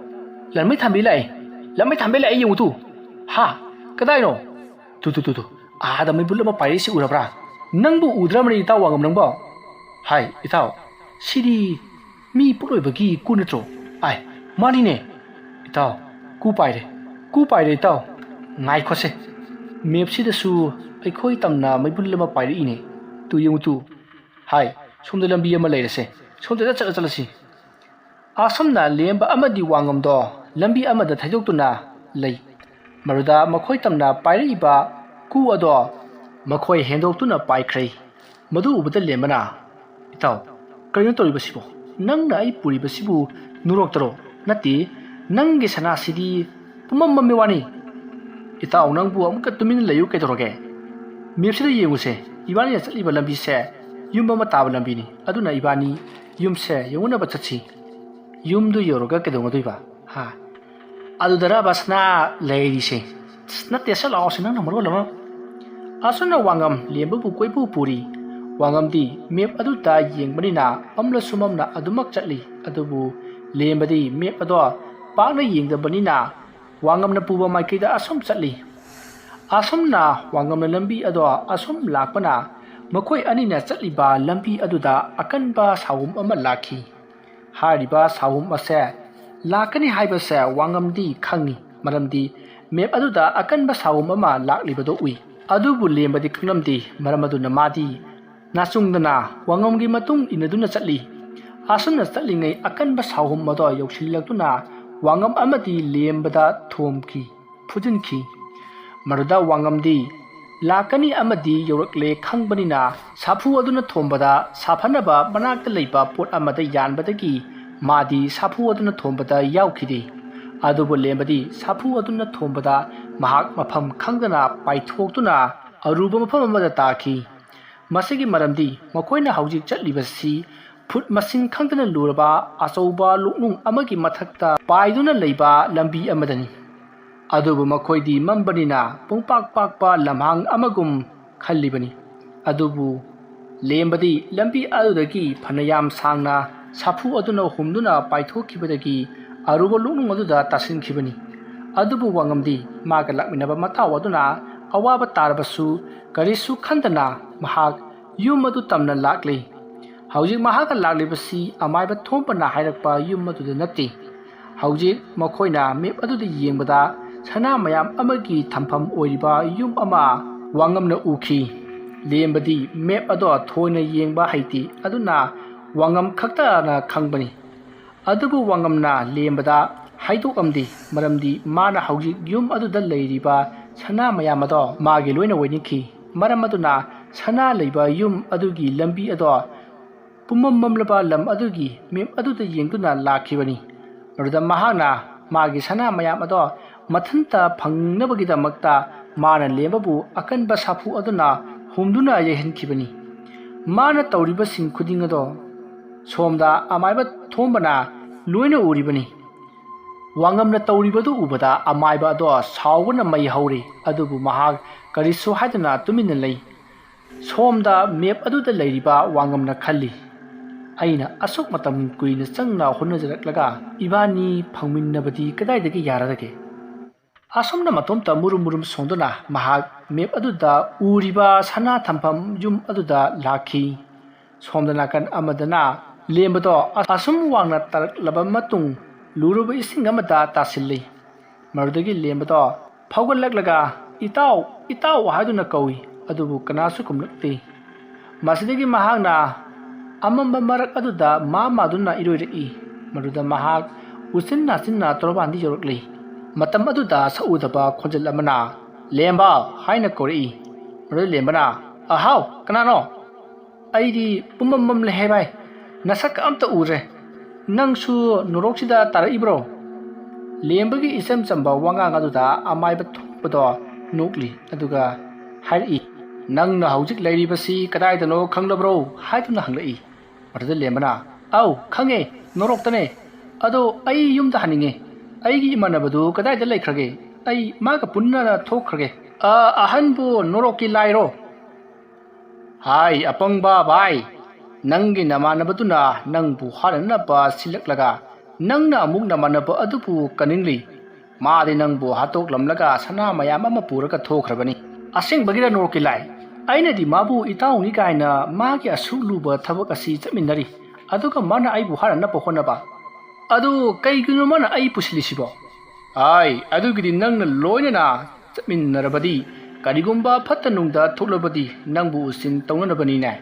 ꯂꯝꯃꯩ ꯊꯥꯟꯕꯤ ꯂꯥꯛꯑꯦ꯫ ꯂꯝꯃꯩ ꯊꯥꯟꯕꯤ ꯂꯥꯛꯑꯦ, ꯌꯦꯡꯉꯨ ꯇꯨ꯫ ꯍꯥ? ꯀꯗꯥꯏꯅꯣ? ꯇꯨ, ꯇꯨ, ꯇꯨ, ꯇꯨ꯫ ꯑꯥꯗ ꯃꯩꯕꯨꯜ ꯑꯃ ꯄꯥꯏꯔꯛꯏꯁꯤ ꯎꯔꯕ꯭ꯔꯥ? ꯅꯪꯕꯨ ꯎꯗ꯭ꯔꯕꯅꯤ, ꯏꯇꯥꯎ ꯋꯥꯉꯝ ꯅꯪꯕꯣ꯫ ꯍꯥꯏ, ꯏꯇꯥꯎ, ꯁꯤꯗꯤ ꯃꯤ ꯄꯣꯠꯂꯣꯏꯕꯒꯤ ꯀꯨ ꯅꯠꯇ꯭ꯔꯣ? ꯑꯥꯏ, ꯃꯥꯅꯤꯅꯦ꯫ ꯏꯇꯥꯎ, ꯀꯨ ꯄꯥꯏꯔꯦ꯫ ꯀꯨ ꯄꯥꯏꯔꯦ, ꯏꯇꯥꯎ꯫ ꯉꯥꯏꯈꯣꯁꯦ꯫ ꯃꯦꯞꯁꯤꯗꯁꯨ ꯑꯩꯈꯣꯏ ꯇꯝꯅ ꯃꯩꯕꯨꯜ ꯑꯃ ꯄꯥꯏꯔꯛꯏꯅꯦ꯫ ꯇꯨ ꯌꯦꯡꯉꯨ ꯇꯨ꯫ ꯍꯥꯏ, ꯁꯣꯝꯗ ꯂꯝꯕꯤ ꯑꯃ ꯂꯩꯔꯁꯦ꯫ ꯁꯣꯝꯗ ꯆꯠꯂ ꯆꯠꯂꯁꯤ꯫ ꯑꯁꯨꯝꯅ ꯂꯦꯝꯕ ꯑꯃꯗꯤ ꯋꯥꯉꯝꯗꯣ ꯂꯝꯕꯤ ꯑꯃꯗ ꯊꯩꯗꯣꯛꯇꯨꯅ ꯂꯩ꯫ ꯃꯗꯨꯗ ꯃꯈꯣꯏ ꯇꯝꯅ ꯄꯥꯏꯔꯛꯏꯕ ꯀꯨ ꯑꯗꯣ ꯃꯈꯣꯏ ꯍꯦꯟꯗꯣꯛꯇꯨꯅ ꯄꯥꯏꯈ꯭ꯔꯦ꯫ ꯃꯗꯨ ꯎꯕꯗ ꯂꯦꯝꯕꯅ, "ꯏꯇꯥꯎ, ꯀꯔꯤꯅꯣ ꯇꯧꯔꯤꯕꯁꯤꯕꯣ? ꯅꯪꯅ ꯑꯩ ꯄꯨꯔꯤꯕꯁꯤꯕꯨ ꯅꯨꯔꯣꯛꯇꯔꯣ? ꯅꯠꯇꯦ, ꯅꯪꯒꯤ ꯁꯅꯥꯁꯤꯗꯤ ꯄꯨꯝꯃꯝ ꯃꯝꯃꯤ ꯋꯥꯅꯤ꯫ ꯏꯇꯥꯎ, ꯅꯪꯕꯨ ꯑꯃꯨꯛꯀ ꯇꯨꯃꯤꯟꯅ ꯂꯩꯌꯨ ꯀꯩꯗꯧꯔꯒꯦ? ꯃꯦꯞꯁꯤꯗ ꯌꯦꯡꯉꯨꯁꯦ, ꯏꯕꯥꯅꯤꯅ ꯆꯠꯂꯤꯕ ꯂꯝꯕꯤꯁꯦ ꯌꯨꯝ ꯑꯃ ꯇꯥꯕ ꯂꯝꯕꯤꯅꯤ꯫ ꯑꯗꯨꯅ ꯏꯕꯥꯅꯤ ꯌꯨꯝꯁꯦ ꯌꯧꯅꯅꯕ ꯆꯠꯁꯤ꯫ ꯌꯨꯝꯗꯨ ꯌꯧꯔꯒ ꯀꯩꯗꯧꯒꯗꯣꯏꯕ? ꯍꯥ? ꯑꯗꯨꯗꯔꯕ ꯁꯅꯥ ꯂꯩꯔꯤꯁꯦ? ꯅꯠꯇꯦ, ꯁꯠ ꯂꯥꯛꯑꯣꯁꯦ, ꯅꯪꯅ ꯃꯔꯣꯜ ꯑꯃ꯫" ꯑꯁꯨꯝꯅ ꯋꯥꯉꯝ ꯂꯦꯝꯕꯕꯨ ꯀꯣꯏꯄꯨ ꯄꯨꯔꯤ꯫ ꯋꯥꯉꯝꯗꯤ ꯃꯦꯞ ꯑꯗꯨꯗ ꯌꯦꯡꯕꯅꯤꯅ ꯃꯝꯂꯁꯨ ꯃꯝꯅ ꯑꯗꯨꯃꯛ ꯆꯠꯂꯤ꯫ ꯑꯗꯨꯕꯨ ꯂꯦꯝꯕꯗꯤ ꯃꯦꯞ ꯑꯗꯣ ꯄꯥꯛꯅ ꯌꯦꯡꯗꯕꯅꯤꯅ ꯋꯥꯉꯝꯅ ꯄꯨꯕ ꯃꯥꯏꯀꯩꯗ ꯑꯁꯨꯝ ꯆꯠꯂꯤ꯫ ꯑꯁꯨꯝꯅ ꯋꯥꯉꯝꯅ ꯂꯝꯕꯤ ꯑꯗꯣ ꯑꯁꯨꯝ ꯂꯥꯛꯄꯅ ꯃꯈꯣꯏ ꯑꯅꯤꯅ ꯆꯠꯂꯤꯕ ꯂꯝꯕꯤ ꯑꯗꯨꯗ ꯑꯀꯟꯕ ꯁꯥꯎꯍꯨꯝ ꯑꯃ ꯂꯥꯛꯈꯤ꯫ ꯍꯥꯏꯔꯤꯕ ꯁꯥꯎꯍꯨꯝ ꯑꯁꯦ ꯂꯥꯛꯀꯅꯤ ꯍꯥꯏꯕꯁꯦ ꯋꯥꯉꯝꯗꯤ ꯈꯪꯉꯤ, ꯃꯔꯝꯗꯤ ꯃꯦꯞ ꯑꯗꯨꯗ ꯑꯀꯟꯕ ꯁꯥꯎꯍꯨꯝ ꯑꯃ ꯂꯥꯛꯂꯤꯕꯗꯨ ꯎꯏ꯫ ꯑꯗꯨꯕꯨ ꯂꯦꯝꯕꯗꯤ ꯈꯪꯂꯝꯗꯦ, ꯃꯔꯝ ꯑꯗꯨꯅ ꯃꯥꯗꯤ ꯅꯥꯆꯨꯡꯗꯅ ꯋꯥꯉꯝꯒꯤ ꯃꯇꯨꯡ ꯏꯟꯅꯗꯨꯅ ꯆꯠꯂꯤ꯫ ꯑꯁꯨꯝꯅ ꯆꯠꯂꯤꯉꯩ ꯑꯀꯟꯕ ꯁꯥꯎꯍꯨꯝ ꯑꯗꯣ ꯌꯧꯁꯤꯜꯂꯛꯇꯨꯅ ꯋꯥꯉꯝ ꯑꯃꯗꯤ ꯂꯦꯝꯕꯗ ꯊꯣꯝꯈꯤ, ꯐꯨꯖꯤꯟꯈꯤ꯫ ꯃꯗꯨꯗ ꯋꯥꯉꯝꯗꯤ ꯂꯥꯛꯀꯅꯤ ꯑꯃꯗꯤ ꯌꯧꯔꯛꯂꯦ ꯈꯪꯕꯅꯤꯅ ꯁꯥꯐꯨ ꯑꯗꯨꯅ ꯊꯣꯝꯕꯗ ꯁꯥꯐꯅꯕ ꯃꯅꯥꯛꯇ ꯂꯩꯕ ꯄꯣꯠ ꯑꯃꯗ ꯌꯥꯟꯕꯗꯒꯤ ꯃꯥꯗꯤ ꯁꯥꯐꯨ ꯑꯗꯨꯅ ꯊꯣꯝꯕꯗ ꯌꯥꯎꯈꯤꯗꯦ꯫ ꯑꯗꯨꯕꯨ ꯂꯦꯝꯕꯗꯤ ꯁꯥꯐꯨ ꯑꯗꯨꯅ ꯊꯣꯝꯕꯗ ꯃꯍꯥꯛ ꯃꯐꯝ ꯈꯪꯗꯅ ꯄꯥꯏꯊꯣꯛꯇꯨꯅ ꯑꯔꯨꯕ ꯃꯐꯝ ꯑꯃꯗ ꯇꯥꯈꯤ꯫ ꯃꯁꯤꯒꯤ ꯃꯔꯝꯗꯤ ꯃꯈꯣꯏꯅ ꯍꯧꯖꯤꯛ ꯆꯠꯂꯤꯕꯁꯤ ꯐꯨꯠ ꯃꯁꯤꯡ ꯈꯪꯗꯅ ꯂꯨꯔꯕ ꯑꯆꯧꯕ ꯂꯣꯛꯅꯨꯡ ꯑꯃꯒꯤ ꯃꯊꯛꯇ ꯄꯥꯏꯗꯨꯅ ꯂꯩꯕ ꯂꯝꯕꯤ ꯑꯃꯗꯅꯤ꯫ ꯑꯗꯨꯕꯨ ꯃꯈꯣꯏꯗꯤ ꯃꯝꯕꯅꯤꯅ ꯄꯨꯡꯄꯥꯛ ꯄꯥꯛꯄ ꯂꯝꯍꯥꯡ ꯑꯃꯒꯨꯝ ꯈꯜꯂꯤꯕꯅꯤ꯫ ꯑꯗꯨꯕꯨ ꯂꯦꯝꯕꯗꯤ ꯂꯝꯕꯤ ꯑꯗꯨꯗꯒꯤ ꯐꯅꯌꯥꯝ ꯁꯥꯡꯅ ꯁꯥꯐꯨ ꯑꯗꯨꯅ ꯍꯨꯝꯗꯨꯅ ꯄꯥꯏꯊꯣꯛꯈꯤꯕꯗꯒꯤ ꯑꯔꯨꯕ ꯂꯣꯛꯅꯨꯡ ꯑꯗꯨꯗ ꯇꯥꯁꯤꯟꯈꯤꯕꯅꯤ꯫ ꯑꯗꯨꯕꯨ ꯋꯥꯉꯝꯗꯤ ꯃꯥꯒ ꯂꯥꯛꯃꯤꯟꯅꯕ ꯃꯇꯥꯎ ꯑꯗꯨꯅ ꯑꯋꯥꯕ ꯇꯥꯔꯕꯁꯨ ꯀꯔꯤꯁꯨ ꯈꯟꯗꯅ ꯃꯍꯥꯛ ꯌꯨꯝ ꯑꯗꯨ ꯇꯝꯅ ꯂꯥꯛꯂꯤ꯫ ꯍꯧꯖꯤꯛ ꯃꯍꯥꯛꯀ ꯂꯥꯛꯂꯤꯕꯁꯤ ꯑꯃꯥꯏꯕ ꯊꯣꯝꯕꯅ ꯍꯥꯏꯔꯛꯄ ꯌꯨꯝ ꯑꯗꯨꯗ ꯅꯠꯇꯦ꯫ ꯍꯧꯖꯤꯛ ꯃꯈꯣꯏꯅ ꯃꯦꯞ ꯑꯗꯨꯗ ꯌꯦꯡꯕꯗ ꯁꯅꯥ ꯃꯌꯥꯝ ꯑꯃꯒꯤ ꯊꯝꯐꯝ ꯑꯣꯏꯔꯤꯕ ꯌꯨꯝ ꯑꯃ ꯋꯥꯉꯝꯅ ꯎꯈꯤ꯫ ꯂꯦꯝꯕꯗꯤ ꯃꯦꯞ ꯑꯗꯣ ꯊꯣꯏꯅ ꯌꯦꯡꯕ ꯍꯩꯇꯦ, ꯑꯗꯨꯅ ꯋꯥꯉꯝ ꯈꯛꯇꯅ ꯈꯪꯕꯅꯤ꯫ ꯑꯗꯨꯕꯨ ꯋꯥꯉꯝꯅ ꯂꯦꯝꯕꯗ ꯍꯥꯏꯗꯣꯛꯂꯝꯗꯦ, ꯃꯔꯝꯗꯤ ꯃꯥꯅ ꯍꯧꯖꯤꯛ ꯌꯨꯝ ꯑꯗꯨꯗ ꯂꯩꯔꯤꯕ ꯁꯅꯥ ꯃꯌꯥꯝ ꯑꯗꯣ ꯃꯥꯒꯤ ꯂꯣꯏꯅ ꯑꯣꯏꯅꯤꯡꯈꯤ꯫ ꯃꯔꯝ ꯑꯗꯨꯅ ꯁꯅꯥ ꯂꯩꯕ ꯌꯨꯝ ꯑꯗꯨꯒꯤ ꯂꯝꯕꯤ ꯑꯗꯣ ꯄꯨꯝꯃꯝ ꯃꯝꯂꯕ ꯂꯝ ꯑꯗꯨꯒꯤ ꯃꯦꯞ ꯑꯗꯨꯗ ꯌꯦꯡꯗꯨꯅ ꯂꯥꯛꯈꯤꯕꯅꯤ꯫ ꯃꯗꯨꯗ ꯃꯍꯥꯛꯅ ꯃꯥꯒꯤ ꯁꯅꯥ ꯃꯌꯥꯝ ꯑꯗꯣ ꯃꯊꯟꯇ ꯐꯪꯅꯕꯒꯤꯗꯃꯛꯇ ꯃꯥꯅ ꯂꯦꯝꯕꯕꯨ ꯑꯀꯟꯕ ꯁꯥꯐꯨ ꯑꯗꯨꯅ ꯍꯨꯝꯗꯨꯅ ꯌꯩꯍꯟꯈꯤꯕꯅꯤ꯫ ꯃꯥꯅ ꯇꯧꯔꯤꯕꯁꯤꯡ ꯈꯨꯗꯤꯡ ꯑꯗꯣ ꯁꯣꯝꯗ ꯑꯃꯥꯏꯕ ꯊꯣꯝꯕꯅ ꯂꯣꯏꯅ ꯎꯔꯤꯕꯅꯤ꯫ ꯋꯥꯉꯝꯅ ꯇꯧꯔꯤꯕꯗꯨ ꯎꯕꯗ ꯑꯃꯥꯏꯕ ꯑꯗꯣ ꯁꯥꯎꯕꯅ ꯃꯩ ꯍꯧꯔꯤ, ꯑꯗꯨꯕꯨ ꯃꯍꯥꯛ ꯀꯔꯤꯁꯨ ꯍꯥꯏꯗꯅ ꯇꯨꯃꯤꯟꯅ ꯂꯩ꯫ ꯁꯣꯝꯗ ꯃꯦꯞ ꯑꯗꯨꯗ ꯂꯩꯔꯤꯕ ꯋꯥꯉꯝꯅ ꯈꯜꯂꯤ, "ꯑꯩꯅ ꯑꯁꯨꯛ ꯃꯇꯝ ꯀꯨꯏꯅ ꯆꯪꯅ ꯍꯣꯠꯅꯖꯔꯛꯂꯒ ꯏꯕꯥꯅꯤ ꯐꯪꯃꯤꯟꯅꯕꯗꯤ ꯀꯗꯥꯏꯗꯒꯤ ꯌꯥꯔꯒꯦ?" ꯑꯁꯨꯝꯅ ꯃꯇꯣꯝꯇ ꯃꯨꯔꯨꯝ ꯃꯨꯔꯨꯝ ꯁꯣꯟꯗꯨꯅ ꯃꯍꯥꯛ ꯃꯦꯞ ꯑꯗꯨꯗ ꯎꯔꯤꯕ ꯁꯅꯥ ꯊꯝꯐꯝ ꯌꯨꯝ ꯑꯗꯨꯗ ꯂꯥꯛꯈꯤ꯫ ꯁꯣꯝꯗ ꯅꯥꯀꯟ ꯑꯃꯗꯅ ꯂꯦꯝꯕꯗꯣ ꯑꯁꯨꯝ ꯋꯥꯡꯅ ꯇꯥꯔꯛꯂꯕ ꯃꯇꯨꯡ ꯂꯨꯔꯕ ꯏꯁꯤꯡ ꯑꯃꯗ ꯇꯥꯁꯤꯜꯂꯤ꯫ ꯃꯗꯨꯗꯒꯤ ꯂꯦꯝꯕꯗꯣ ꯐꯥꯎꯒꯠꯂꯛꯂꯒ, "ꯏꯇꯥꯎ, ꯏꯇꯥꯎ" ꯍꯥꯏꯗꯨꯅ ꯀꯧꯏ, ꯑꯗꯨꯕꯨ ꯀꯅꯥꯁꯨ ꯈꯨꯝꯂꯛꯇꯦ꯫ ꯃꯁꯤꯗꯒꯤ ꯃꯍꯥꯛꯅ ꯑꯃꯝꯕ ꯃꯔꯛ ꯑꯗꯨꯗ ꯃꯥ ꯃꯥꯗꯨꯅ ꯏꯔꯣꯏꯔꯛꯏ꯫ ꯃꯗꯨꯗ ꯃꯍꯥꯛ ꯎꯆꯤꯟ ꯅꯥꯆꯤꯟꯅ ꯇꯣꯔꯕꯥꯟꯗ ꯌꯧꯔꯛꯂꯤ꯫ ꯃꯇꯝ ꯑꯗꯨꯗ ꯁꯛꯎꯗꯕ ꯈꯣꯟꯖꯦꯜ ꯑꯃꯅ, "ꯂꯦꯝꯕ" ꯍꯥꯏꯅ ꯀꯧꯔꯛꯏ꯫ ꯃꯗꯨꯗ ꯂꯦꯝꯕꯅ, "ꯑꯍꯥꯎ, ꯀꯅꯥꯅꯣ? ꯑꯩꯗꯤ ꯄꯨꯝꯃꯝ ꯃꯝꯂꯦ ꯍꯦ ꯚꯥꯏ, ꯅꯁꯛꯀ ꯑꯝꯇ ꯎꯗ꯭ꯔꯦ꯫ ꯅꯪꯁꯨ ꯅꯣꯔꯣꯛꯁꯤꯗ ꯇꯥꯔꯛꯏꯕ꯭ꯔꯣ?" ꯂꯦꯝꯕꯒꯤ ꯏꯆꯝ ꯆꯝꯕ ꯋꯥꯉꯥꯡ ꯑꯗꯨꯗ ꯑꯃꯥꯏꯕ ꯊꯣꯝꯕꯗꯣ ꯅꯣꯛꯂꯤ, ꯑꯗꯨꯒ ꯍꯥꯏꯔꯛꯏ, "ꯅꯪꯅ ꯍꯧꯖꯤꯛ ꯂꯩꯔꯤꯕꯁꯤ ꯀꯗꯥꯏꯗꯅꯣ ꯈꯪꯂꯕ꯭ꯔꯣ?" ꯍꯥꯏꯗꯨꯅ ꯍꯪꯂꯛꯏ꯫ ꯃꯗꯨꯗ ꯂꯦꯝꯕꯅ, "ꯑꯧ, ꯈꯪꯉꯦ, ꯅꯣꯔꯣꯛꯇꯅꯦ꯫ ꯑꯗꯣ ꯑꯩ ꯌꯨꯝꯗ ꯍꯟꯅꯤꯡꯉꯦ꯫ ꯑꯩꯒꯤ ꯏꯃꯥꯟꯅꯕꯗꯨ ꯀꯗꯥꯏꯗ ꯂꯩꯈ꯭ꯔꯒꯦ? ꯑꯩ ꯃꯥꯒ ꯄꯨꯟꯅ ꯊꯣꯛꯈ꯭ꯔꯒꯦ꯫ ꯑ, ꯑꯍꯟꯕꯨ ꯅꯣꯔꯣꯛꯀꯤ ꯂꯥꯏꯔꯣ?" "ꯍꯥꯏ, ꯑꯄꯪꯕ ꯚꯥꯏ, ꯅꯪꯒꯤ ꯅꯃꯥꯟꯅꯕꯗꯨꯅ ꯅꯪꯕꯨ ꯍꯥꯠꯅꯅꯕ ꯁꯤꯜꯂꯛꯂꯒ ꯅꯪꯅ ꯑꯃꯨꯛ ꯅꯃꯥꯟꯅꯕ ꯑꯗꯨꯕꯨ ꯀꯟꯅꯤꯡꯂꯤ꯫ ꯃꯥꯗꯤ ꯅꯪꯕꯨ ꯍꯥꯠꯇꯣꯛꯂꯝꯂꯒ ꯁꯅꯥ ꯃꯌꯥꯝ ꯑꯃ ꯄꯨꯔꯒ ꯊꯣꯛꯈ꯭ꯔꯕꯅꯤ꯫ ꯑꯁꯦꯡꯕꯒꯤꯔ ꯅꯣꯔꯣꯛꯀꯤ ꯂꯥꯏ? ꯑꯩꯅꯗꯤ ꯃꯥꯕꯨ ꯏꯇꯥꯎꯅꯤ ꯀꯥꯏꯅ ꯃꯥꯒꯤ ꯑꯁꯨꯛ ꯂꯨꯕ ꯊꯕꯛ ꯑꯁꯤ ꯆꯠꯃꯤꯟꯅꯔꯤ, ꯑꯗꯨꯒ ꯃꯥꯅ ꯑꯩꯕꯨ ꯍꯥꯠꯅꯅꯕ ꯍꯣꯠꯅꯕ꯫ ꯑꯗꯨ ꯀꯩꯒꯤꯅꯣ ꯃꯥꯅ ꯑꯩ ꯄꯨꯁꯤꯜꯂꯤꯁꯤꯕꯣ? ꯑꯥꯏ, ꯑꯗꯨꯒꯤꯗꯤ ꯅꯪꯅ ꯂꯣꯏꯅꯅ ꯆꯠꯃꯤꯟꯅꯔꯕꯗꯤ, ꯀꯔꯤꯒꯨꯝꯕ ꯐꯠꯇ ꯅꯨꯡꯗ ꯊꯣꯛꯂꯕꯗꯤ ꯅꯪꯕꯨ ꯎꯁꯤꯟ ꯇꯧꯅꯅꯕꯅꯤꯅꯦ꯫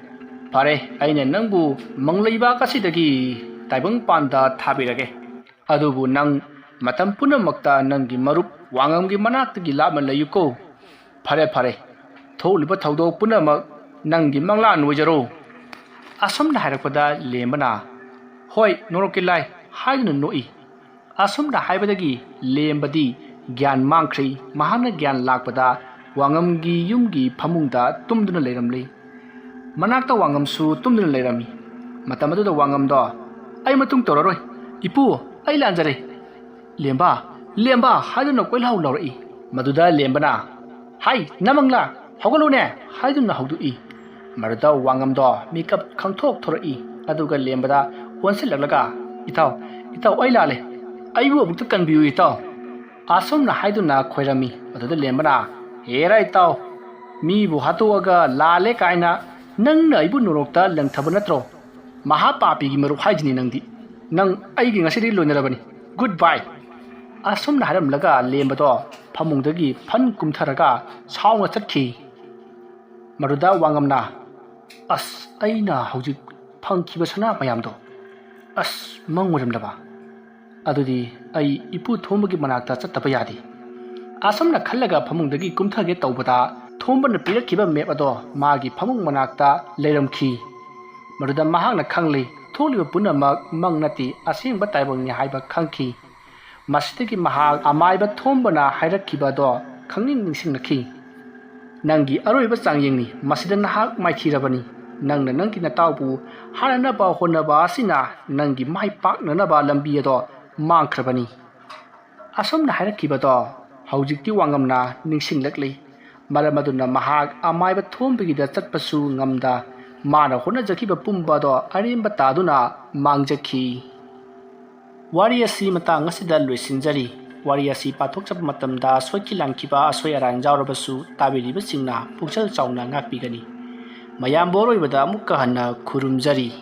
ꯐꯔꯦ, ꯑꯩꯅ ꯅꯪꯕꯨ ꯃꯪꯂꯩꯕꯥꯛ ꯑꯁꯤꯗꯒꯤ ꯇꯥꯏꯕꯪꯄꯥꯟꯗ ꯊꯥꯕꯤꯔꯒꯦ꯫ ꯑꯗꯨꯕꯨ ꯅꯪ ꯃꯇꯝ ꯄꯨꯝꯅꯃꯛꯇ ꯅꯪꯒꯤ ꯃꯔꯨꯞ ꯋꯥꯉꯝꯒꯤ ꯃꯅꯥꯛꯇꯒꯤ ꯂꯥꯞꯅ ꯂꯩꯌꯨꯀꯣ꯫ ꯐꯔꯦ, ꯐꯔꯦ, ꯊꯣꯛꯂꯤꯕ ꯊꯧꯗꯣꯛ ꯄꯨꯝꯅꯃꯛ ꯅꯪꯒꯤ ꯃꯪꯂꯥꯟ ꯑꯣꯏꯖꯔꯣ꯫ ꯑꯁꯨꯝꯅ ꯍꯥꯏꯔꯛꯄꯗ ꯂꯦꯝꯕꯅ, "ꯍꯣꯏ, ꯅꯣꯔꯣꯛꯀꯤ ꯂꯥꯏ," ꯍꯥꯏꯗꯨꯅ ꯅꯣꯛꯏ꯫ ꯑꯁꯨꯝꯅ ꯍꯥꯏꯕꯗꯒꯤ ꯂꯦꯝꯕꯗꯤ ꯒ꯭ꯌꯥꯟ ꯃꯥꯡꯈ꯭ꯔꯦ꯫ ꯃꯍꯥꯛꯅ ꯒ꯭ꯌꯥꯟ ꯂꯥꯛꯄꯗ ꯋꯥꯉꯝꯒꯤ ꯌꯨꯝꯒꯤ ꯐꯃꯨꯡꯗ ꯇꯨꯝꯗꯨꯅ ꯂꯩꯔꯝꯂꯤ꯫ ꯃꯅꯥꯛꯇ ꯋꯥꯉꯝꯁꯨ ꯇꯨꯝꯗꯨꯅ ꯂꯩꯔꯝꯃꯤ꯫ ꯃꯇꯝ ꯑꯗꯨꯗ ꯋꯥꯉꯝꯗꯣ, "ꯑꯩ ꯃꯇꯨꯡ ꯇꯧꯔꯔꯣꯏ, ꯏꯄꯨ, ꯑꯩ ꯂꯥꯟꯖꯔꯦ꯫ ꯂꯦꯝꯕ, ꯂꯦꯝꯕ!" ꯍꯥꯏꯗꯨꯅ ꯀꯣꯏꯂꯥꯎ ꯂꯥꯎꯔꯛꯏ꯫ ꯃꯗꯨꯗ ꯂꯦꯝꯕꯅ, "ꯍꯥꯏ, ꯅꯃꯪꯂꯥ, ꯍꯧꯒꯠꯂꯨꯅꯦ!" ꯍꯥꯏꯗꯨꯅ ꯍꯧꯗꯣꯛꯏ꯫ ꯃꯗꯨꯗ ꯋꯥꯉꯝꯗꯣ ꯃꯤꯀꯞ ꯈꯪꯊꯣꯛ ꯊꯣꯔꯛꯏ꯫ ꯑꯗꯨꯒ ꯂꯦꯝꯕꯗ ꯑꯣꯟꯁꯤꯜꯂꯛꯂꯒ, "ꯏꯇꯥꯎ, ꯏꯇꯥꯎ, ꯑꯩ ꯂꯥꯜꯂꯦ꯫ ꯑꯩꯕꯨ ꯑꯃꯨꯛꯇ ꯀꯟꯕꯤꯌꯨ, ꯏꯇꯥꯎ꯫" ꯑꯁꯨꯝꯅ ꯍꯥꯏꯗꯨꯅ ꯈꯣꯏꯔꯝꯃꯤ꯫ ꯑꯗꯨꯗ ꯂꯦꯝꯕꯅ, "ꯍꯦꯔꯥ ꯏꯇꯥꯎ, ꯃꯤꯕꯨ ꯍꯥꯠꯇꯣꯛꯑꯒ ꯂꯥꯜꯂꯦ ꯀꯥꯏꯅ ꯅꯪꯅ ꯑꯩꯕꯨ ꯅꯣꯔꯣꯛꯇ ꯂꯪꯊꯕ ꯅꯠꯇ꯭ꯔꯣ? ꯃꯍꯥꯄꯥꯄꯤꯒꯤ ꯃꯔꯨꯞ ꯍꯥꯏꯁꯤꯅꯤ ꯅꯪꯗꯤ꯫ ꯅꯪ ꯑꯩꯒꯤ ꯉꯁꯤꯗꯤ ꯂꯣꯏꯅꯔꯕꯅꯤ꯫ Good bye!" ꯑꯁꯨꯝꯅ ꯍꯥꯏꯔꯝꯂꯒ ꯂꯦꯝꯕꯗꯣ ꯐꯃꯨꯡꯗꯒꯤ ꯐꯟ ꯀꯨꯝꯊꯔꯒ ꯁꯥꯎꯅ ꯆꯠꯈꯤ꯫ ꯃꯗꯨꯗ ꯋꯥꯉꯝꯅ, "ꯑꯁ, ꯑꯩꯅ ꯍꯧꯖꯤꯛ ꯐꯪꯈꯤꯕ ꯁꯅꯥ ꯃꯌꯥꯝꯗꯣ, ꯑꯁ, ꯃꯪ ꯑꯣꯏꯔꯝꯂꯕ? ꯑꯗꯨꯗꯤ ꯑꯩ ꯏꯄꯨ ꯊꯣꯝꯕꯒꯤ ꯃꯅꯥꯛꯇ ꯆꯠꯇꯕ ꯌꯥꯗꯦ꯫" ꯑꯁꯨꯝꯅ ꯈꯜꯂꯒ ꯐꯃꯨꯡꯗꯒꯤ ꯀꯨꯝꯊꯒꯦ ꯇꯧꯕꯗ, ꯊꯣꯝꯕꯅ ꯄꯤꯔꯛꯈꯤꯕ ꯃꯦꯞ ꯑꯗꯣ ꯃꯥꯒꯤ ꯐꯃꯨꯡ ꯃꯅꯥꯛꯇ ꯂꯩꯔꯝꯈꯤ꯫ ꯃꯗꯨꯗ ꯃꯍꯥꯛꯅ ꯈꯪꯂꯤ, ꯊꯣꯛꯂꯤꯕ ꯄꯨꯝꯅꯃꯛ ꯃꯪ ꯅꯠꯇꯦ, ꯑꯁꯦꯡꯕ ꯇꯥꯏꯕꯪꯅꯤ ꯍꯥꯏꯕ ꯈꯪꯈꯤ꯫ ꯃꯁꯤꯗꯒꯤ ꯃꯍꯥꯛ ꯑꯃꯥꯏꯕ ꯊꯣꯝꯕꯅ ꯍꯥꯏꯔꯛꯈꯤꯕ ꯑꯗꯣ ꯈꯪꯅꯤꯡ ꯅꯤꯡꯁꯤꯡꯂꯛꯈꯤ꯫ "ꯅꯪꯒꯤ ꯑꯔꯣꯏꯕ ꯆꯥꯡꯌꯦꯡꯅꯤ꯫ ꯃꯁꯤꯗ ꯅꯍꯥꯛ ꯃꯥꯏꯊꯤꯔꯕꯅꯤ꯫ ꯅꯪꯅ ꯅꯪꯒꯤ ꯅꯇꯥꯎꯕꯨ ꯍꯥꯠꯅꯅꯕ ꯍꯣꯠꯅꯕ ꯑꯁꯤꯅ ꯅꯪꯒꯤ ꯃꯥꯏ ꯄꯥꯛꯅꯅꯕ ꯂꯝꯕꯤ ꯑꯗꯣ ꯃꯥꯡꯈ꯭ꯔꯕꯅꯤ꯫" ꯑꯁꯨꯝꯅ ꯍꯥꯏꯔꯛꯈꯤꯕꯗꯣ ꯍꯧꯖꯤꯛꯇꯤ ꯋꯥꯉꯝꯅ ꯅꯤꯡꯁꯤꯡꯂꯛꯂꯤ꯫ ꯃꯔꯝ ꯑꯗꯨꯅ ꯃꯍꯥꯛ ꯑꯃꯥꯏꯕ ꯊꯣꯝꯕꯒꯤꯗ ꯆꯠꯄꯁꯨ ꯉꯝꯗ, ꯃꯥꯅ ꯍꯣꯠꯅꯖꯈꯤꯕ ꯄꯨꯝꯕ ꯑꯗꯣ ꯑꯔꯦꯝꯕ ꯇꯥꯗꯨꯅ ꯃꯥꯡꯖꯈꯤ꯫ ꯋꯥꯔꯤ ꯑꯁꯤ ꯃꯇꯥꯡ ꯑꯁꯤꯗ ꯂꯣꯏꯁꯤꯟꯖꯔꯤ꯫ ꯋꯥꯔꯤ ꯑꯁꯤ ꯄꯥꯊꯣꯛꯆꯕ ꯃꯇꯝꯗ ꯁꯣꯏꯈꯤ ꯂꯥꯟꯈꯤꯕ ꯑꯁꯣꯏ ꯑꯔꯥꯟ ꯌꯥꯎꯔꯕꯁꯨ ꯇꯥꯕꯤꯔꯤꯕꯁꯤꯡꯅ ꯄꯨꯛꯆꯦꯜ ꯆꯥꯎꯅ ꯉꯥꯛꯄꯤꯒꯅꯤ꯫ ꯃꯌꯥꯝ ꯕꯣꯔ ꯑꯣꯏꯕꯗ ꯑꯃꯨꯛꯀ ꯍꯟꯅ ꯈꯨꯔꯨꯝꯖꯔꯤ꯫